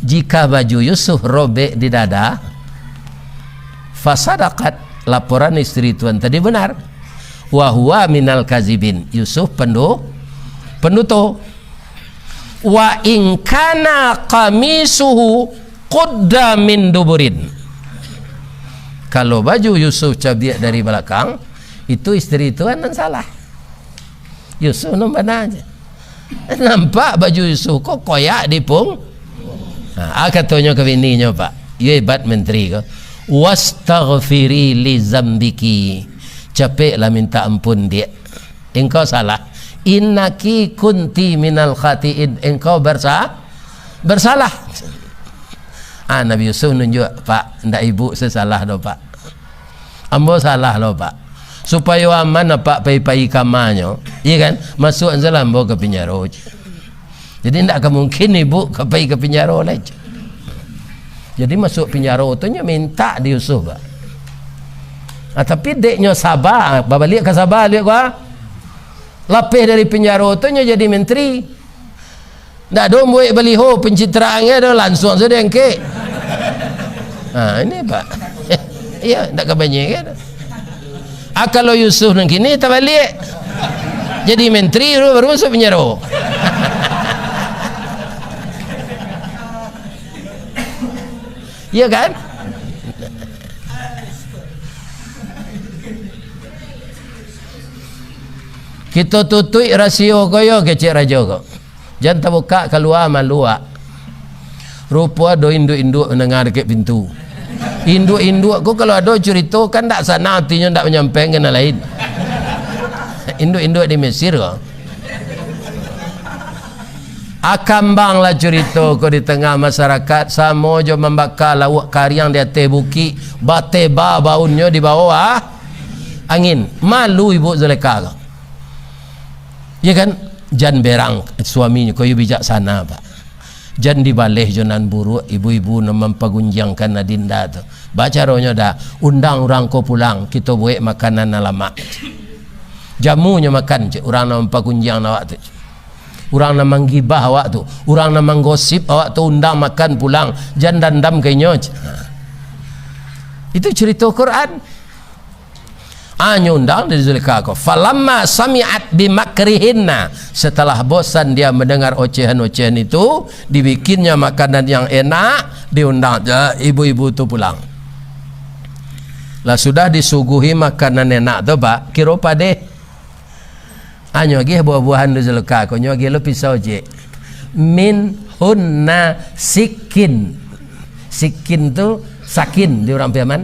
Jika baju Yusuf robek di dada, fasadaqat, laporan istri Tuan tadi benar. Wa huwa minal kazibin. Yusuf pendu-, penduto. "Wa in kana qamisuhu qudda min duburin." Kalau baju Yusuf cabiak dari balakang, itu istri Tuan nan salah. Yusuf nan bana aja. Nampak baju Yusuf ko koyak di pung-, ha, ah, katonyo ka bininyo, Pak. Yo hebat menteri ko. "Wastaghfiri li zambiki." Capeklah minta ampun, Diak. Engkau salah. "Innaki kunti minal khatiin." Engkau bersa-, bersalah. Ah, Nabi Yusuf nunjuak, "Pak, ndak ibu sasalah doh, Pak. Ambo salah lo, Pak. Supayo aman, Pak, pai-pai kamanyo, iya kan? Masuak sajolah ambo ka pinjaro." Jadi, ndak ka mungkin ibu ka pai ka pinjaro lai. Jadi, masuak pinjaro tu nyo mintak di Yusuf, Pak. Ah, tapi dek nyo saba, babaliak ka saba, liek ko, ah. Lapeh dari pinjaro tu nyo jadi menteri. Ndak ado buek baliho, pencitraan nyo ado, lansuang sajo diangkek. Ha, ini, Pak. Iya, ndak ka banyia kan? Ah, kalau Yusuf nan kini tabaliak. Jadi menteri dulu, baru masuk penjara. Iya kan? Kito tutuik rasio ko yo, kecek rajo ko. Jan tabukak kalua, malu awak. Rupo ado induak-induak mandanga dakek pintu. Induak-induak ko kalau ado curito, kan ndak sanang atinyo ndak manyampaikan ka nan lain. Induak-induak di Mesir ko. Akambanglah curito ko di tangah masarakat, samo jo mambaka lauak kariang di ateh bukik, bateba baunnyo di bawah angin. Malu Ibu Zulekha ko. Ya kan? Jan berang suaminyo ko, yo bijaksana, Pak. Jan dibaleh jo nan buruak, ibu-ibu nan mampagunjiangkan adinda tu. Ba caronyo dah, undang urang ko pulang, kito buek makanan nan lamak. Jamunyo makan, cek, urang nan mampagunjiang awak tu. Urang nan manggibah awak tu, urang nan manggosip awak tu, undang makan pulang, jan dandam ka inyo, cek. Itu curito Quran. Anyo undang dari Zulekha ko. "Falamma sami'at bimakrihinna." Setelah bosan dia mendengar ocehan-ocehan itu, dibikinnya makanan yang enak, diundang je ibu-ibu tu pulang. Lah sudah disuguhi makanan enak tu, Pak, kiro padeh. Anyo agih buah-buahan di Zulekha ko, nyo agih lo pisau, cek. "Min hunna sikin." Sikin tu sakin di urang Piaman.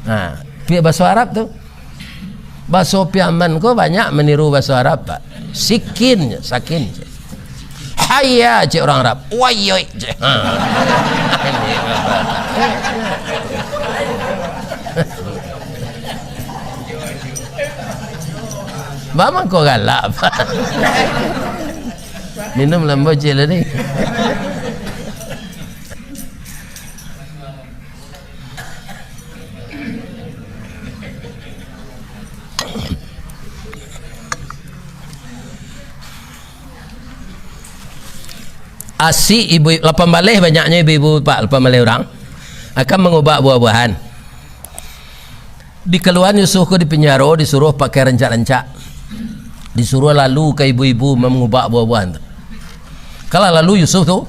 Nah, pi-, baso Arab tu. Baso Piaman ko banyak maniru baso Arab, Pak. Sikin, sakin. Hayya, cek urang Arab. Wayoi, cek. Ha. Ba mangko galak, Pak. Minum lambo ciek lah ni. Asik ibu, lapan baleh banyaknyo ibu-ibu, Pak, lapan baleh urang akan mangubak buah-buahan. Dikaluaan Yusuf ko di pinjaro, disuruah pakai rancak-rancak. Disuruah lalu ka ibu-ibu mangubak buah-buahan tu. Kalah lalu Yusuf tu,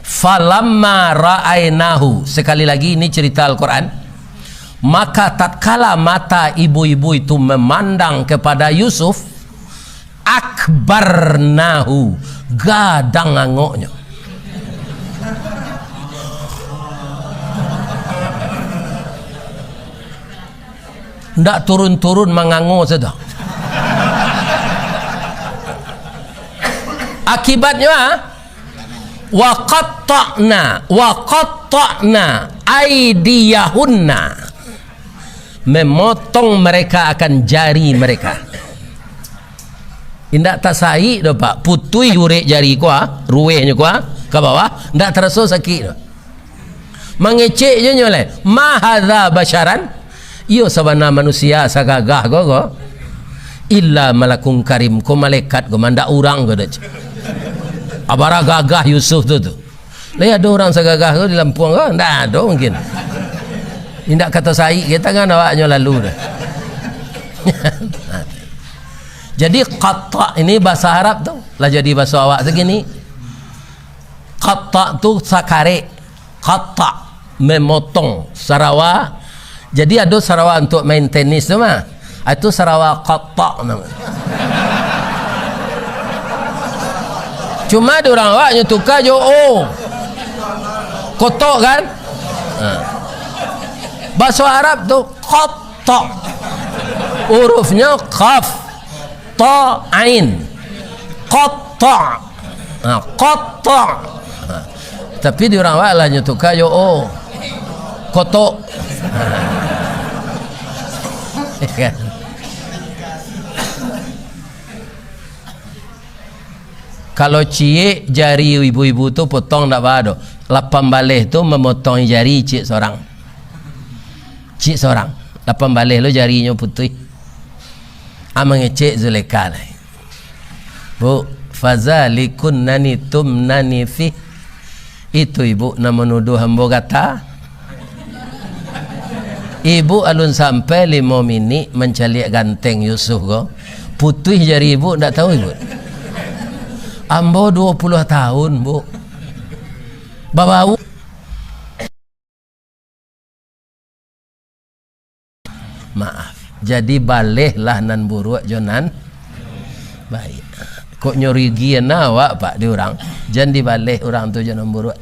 "Falamma ra'ainahu." Sekali lagi, ini cerita Al-Quran. Maka tatkala mata ibu-ibu itu memandang kepada Yusuf, akbarnahu, gadang angoknyo. Ndak turun-turun mangango sajo. Akibatnyo, ah, wa qatta'na, wa qatta'na aidiyahunna. Memotong mereka akan jari mereka. Indak tasaik doh, Pak. Putuih jurek jari ko, ah, ruwehnyo ko, ah, ka bawah, ndak taraso sakik doh. Mangecek je nyo lai, "Ma hadza basyaran?" Iyo sabana manusia sagagah ko, ko. "Illa malakun karim," ko malaikat ko, mandak urang ko doh. Abara gagah Yusuf tu, tu. Lai ado urang sagagah ko di Lampung ko? Ndak ado mungkin. Indak ka tasaik ka tangan awaknyo lalu tu. Jadi, qatta' ini bahasa Arab tu, lah jadi bahasa awak sagini. Qatta' tu sakarek. Qatta', memotong. Sarawa. Jadi, ado sarawa untuk main tenis tu mah. Ah, itu sarawa qatta' namo. Cuma di urang awak nyo tuka jo o. Kotok kan? Ha. Bahaso Arab tu qatta'. Hurufnyo qaf, ta, ain. Qatta'. Ha, qatta'. Ha. Tapi di urang awak lah nyo tuka jo o. Kotok. Kan? Kalau ciek jari ibu-ibu tu potong ndak baa doh. Lapan baleh tu mamotong jari ciek sorang. Ciek sorang. Lapan baleh lo jarinyo putuih. Ah, mangecek Zulekha lai. "Bu, fazalikunna tumnani fih." Itu ibu nan manuduah ambo gata. Ibu alun sampai limo minik mancaliak ganteng Yusuf ko. Putuih jari ibu, ndak tahu ibu. Ambo duo puluah tahun, Bu. Babau. Maaf. Jadi, balehlah nan buruak jo nan baiak. Kok nyo rugi na awak, Pak, di urang? Jan dibaleh urang tu jo nan buruak.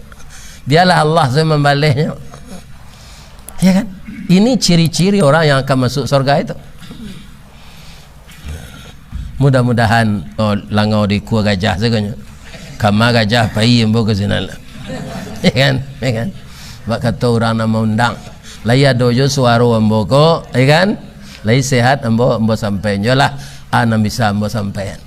Bialah Allah sajo mambalehnyo. Ya kan? Ini ciri-ciri orang yang akan masuk surga itu. Mudah-mudahan, oh, langau di ikua gajah sagonyo. Kama gajah pai ambo ka sinan lah. Ya kan? Ya kan? Bak kato urang nan maundang. Lai ado jo suaro ambo ko, ya kan? Lai sehat ambo, ambo sampaian jo lah, ah, nan bisa ambo sampaian.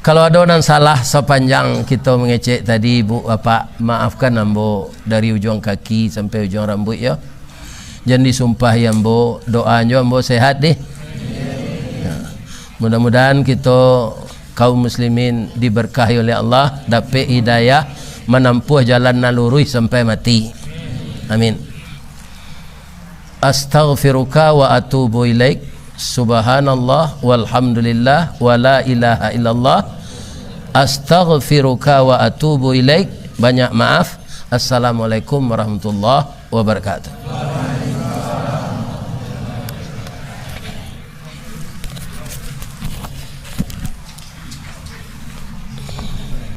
Kalau ado nan salah sapanjang kito mangecek tadi, Bu, Bapak, maafkan ambo dari ujuang kaki sampai ujuang rambuik, yo. Jan disumpahi ambo, doa jo ambo sehat deh. Ya. Mudah-mudahan kito kaum muslimin diberkahi oleh Allah, dapek hidayah, manampuah jalan nan luruih sampai mati. Amin. Astaghfiruka wa atubu ilaik. Subhanallah walhamdulillah wa la ilaha illallah. Astaghfiruka wa atubu ilaik. Banyak maaf. Assalamualaikum warahmatullahi wabarakatuh.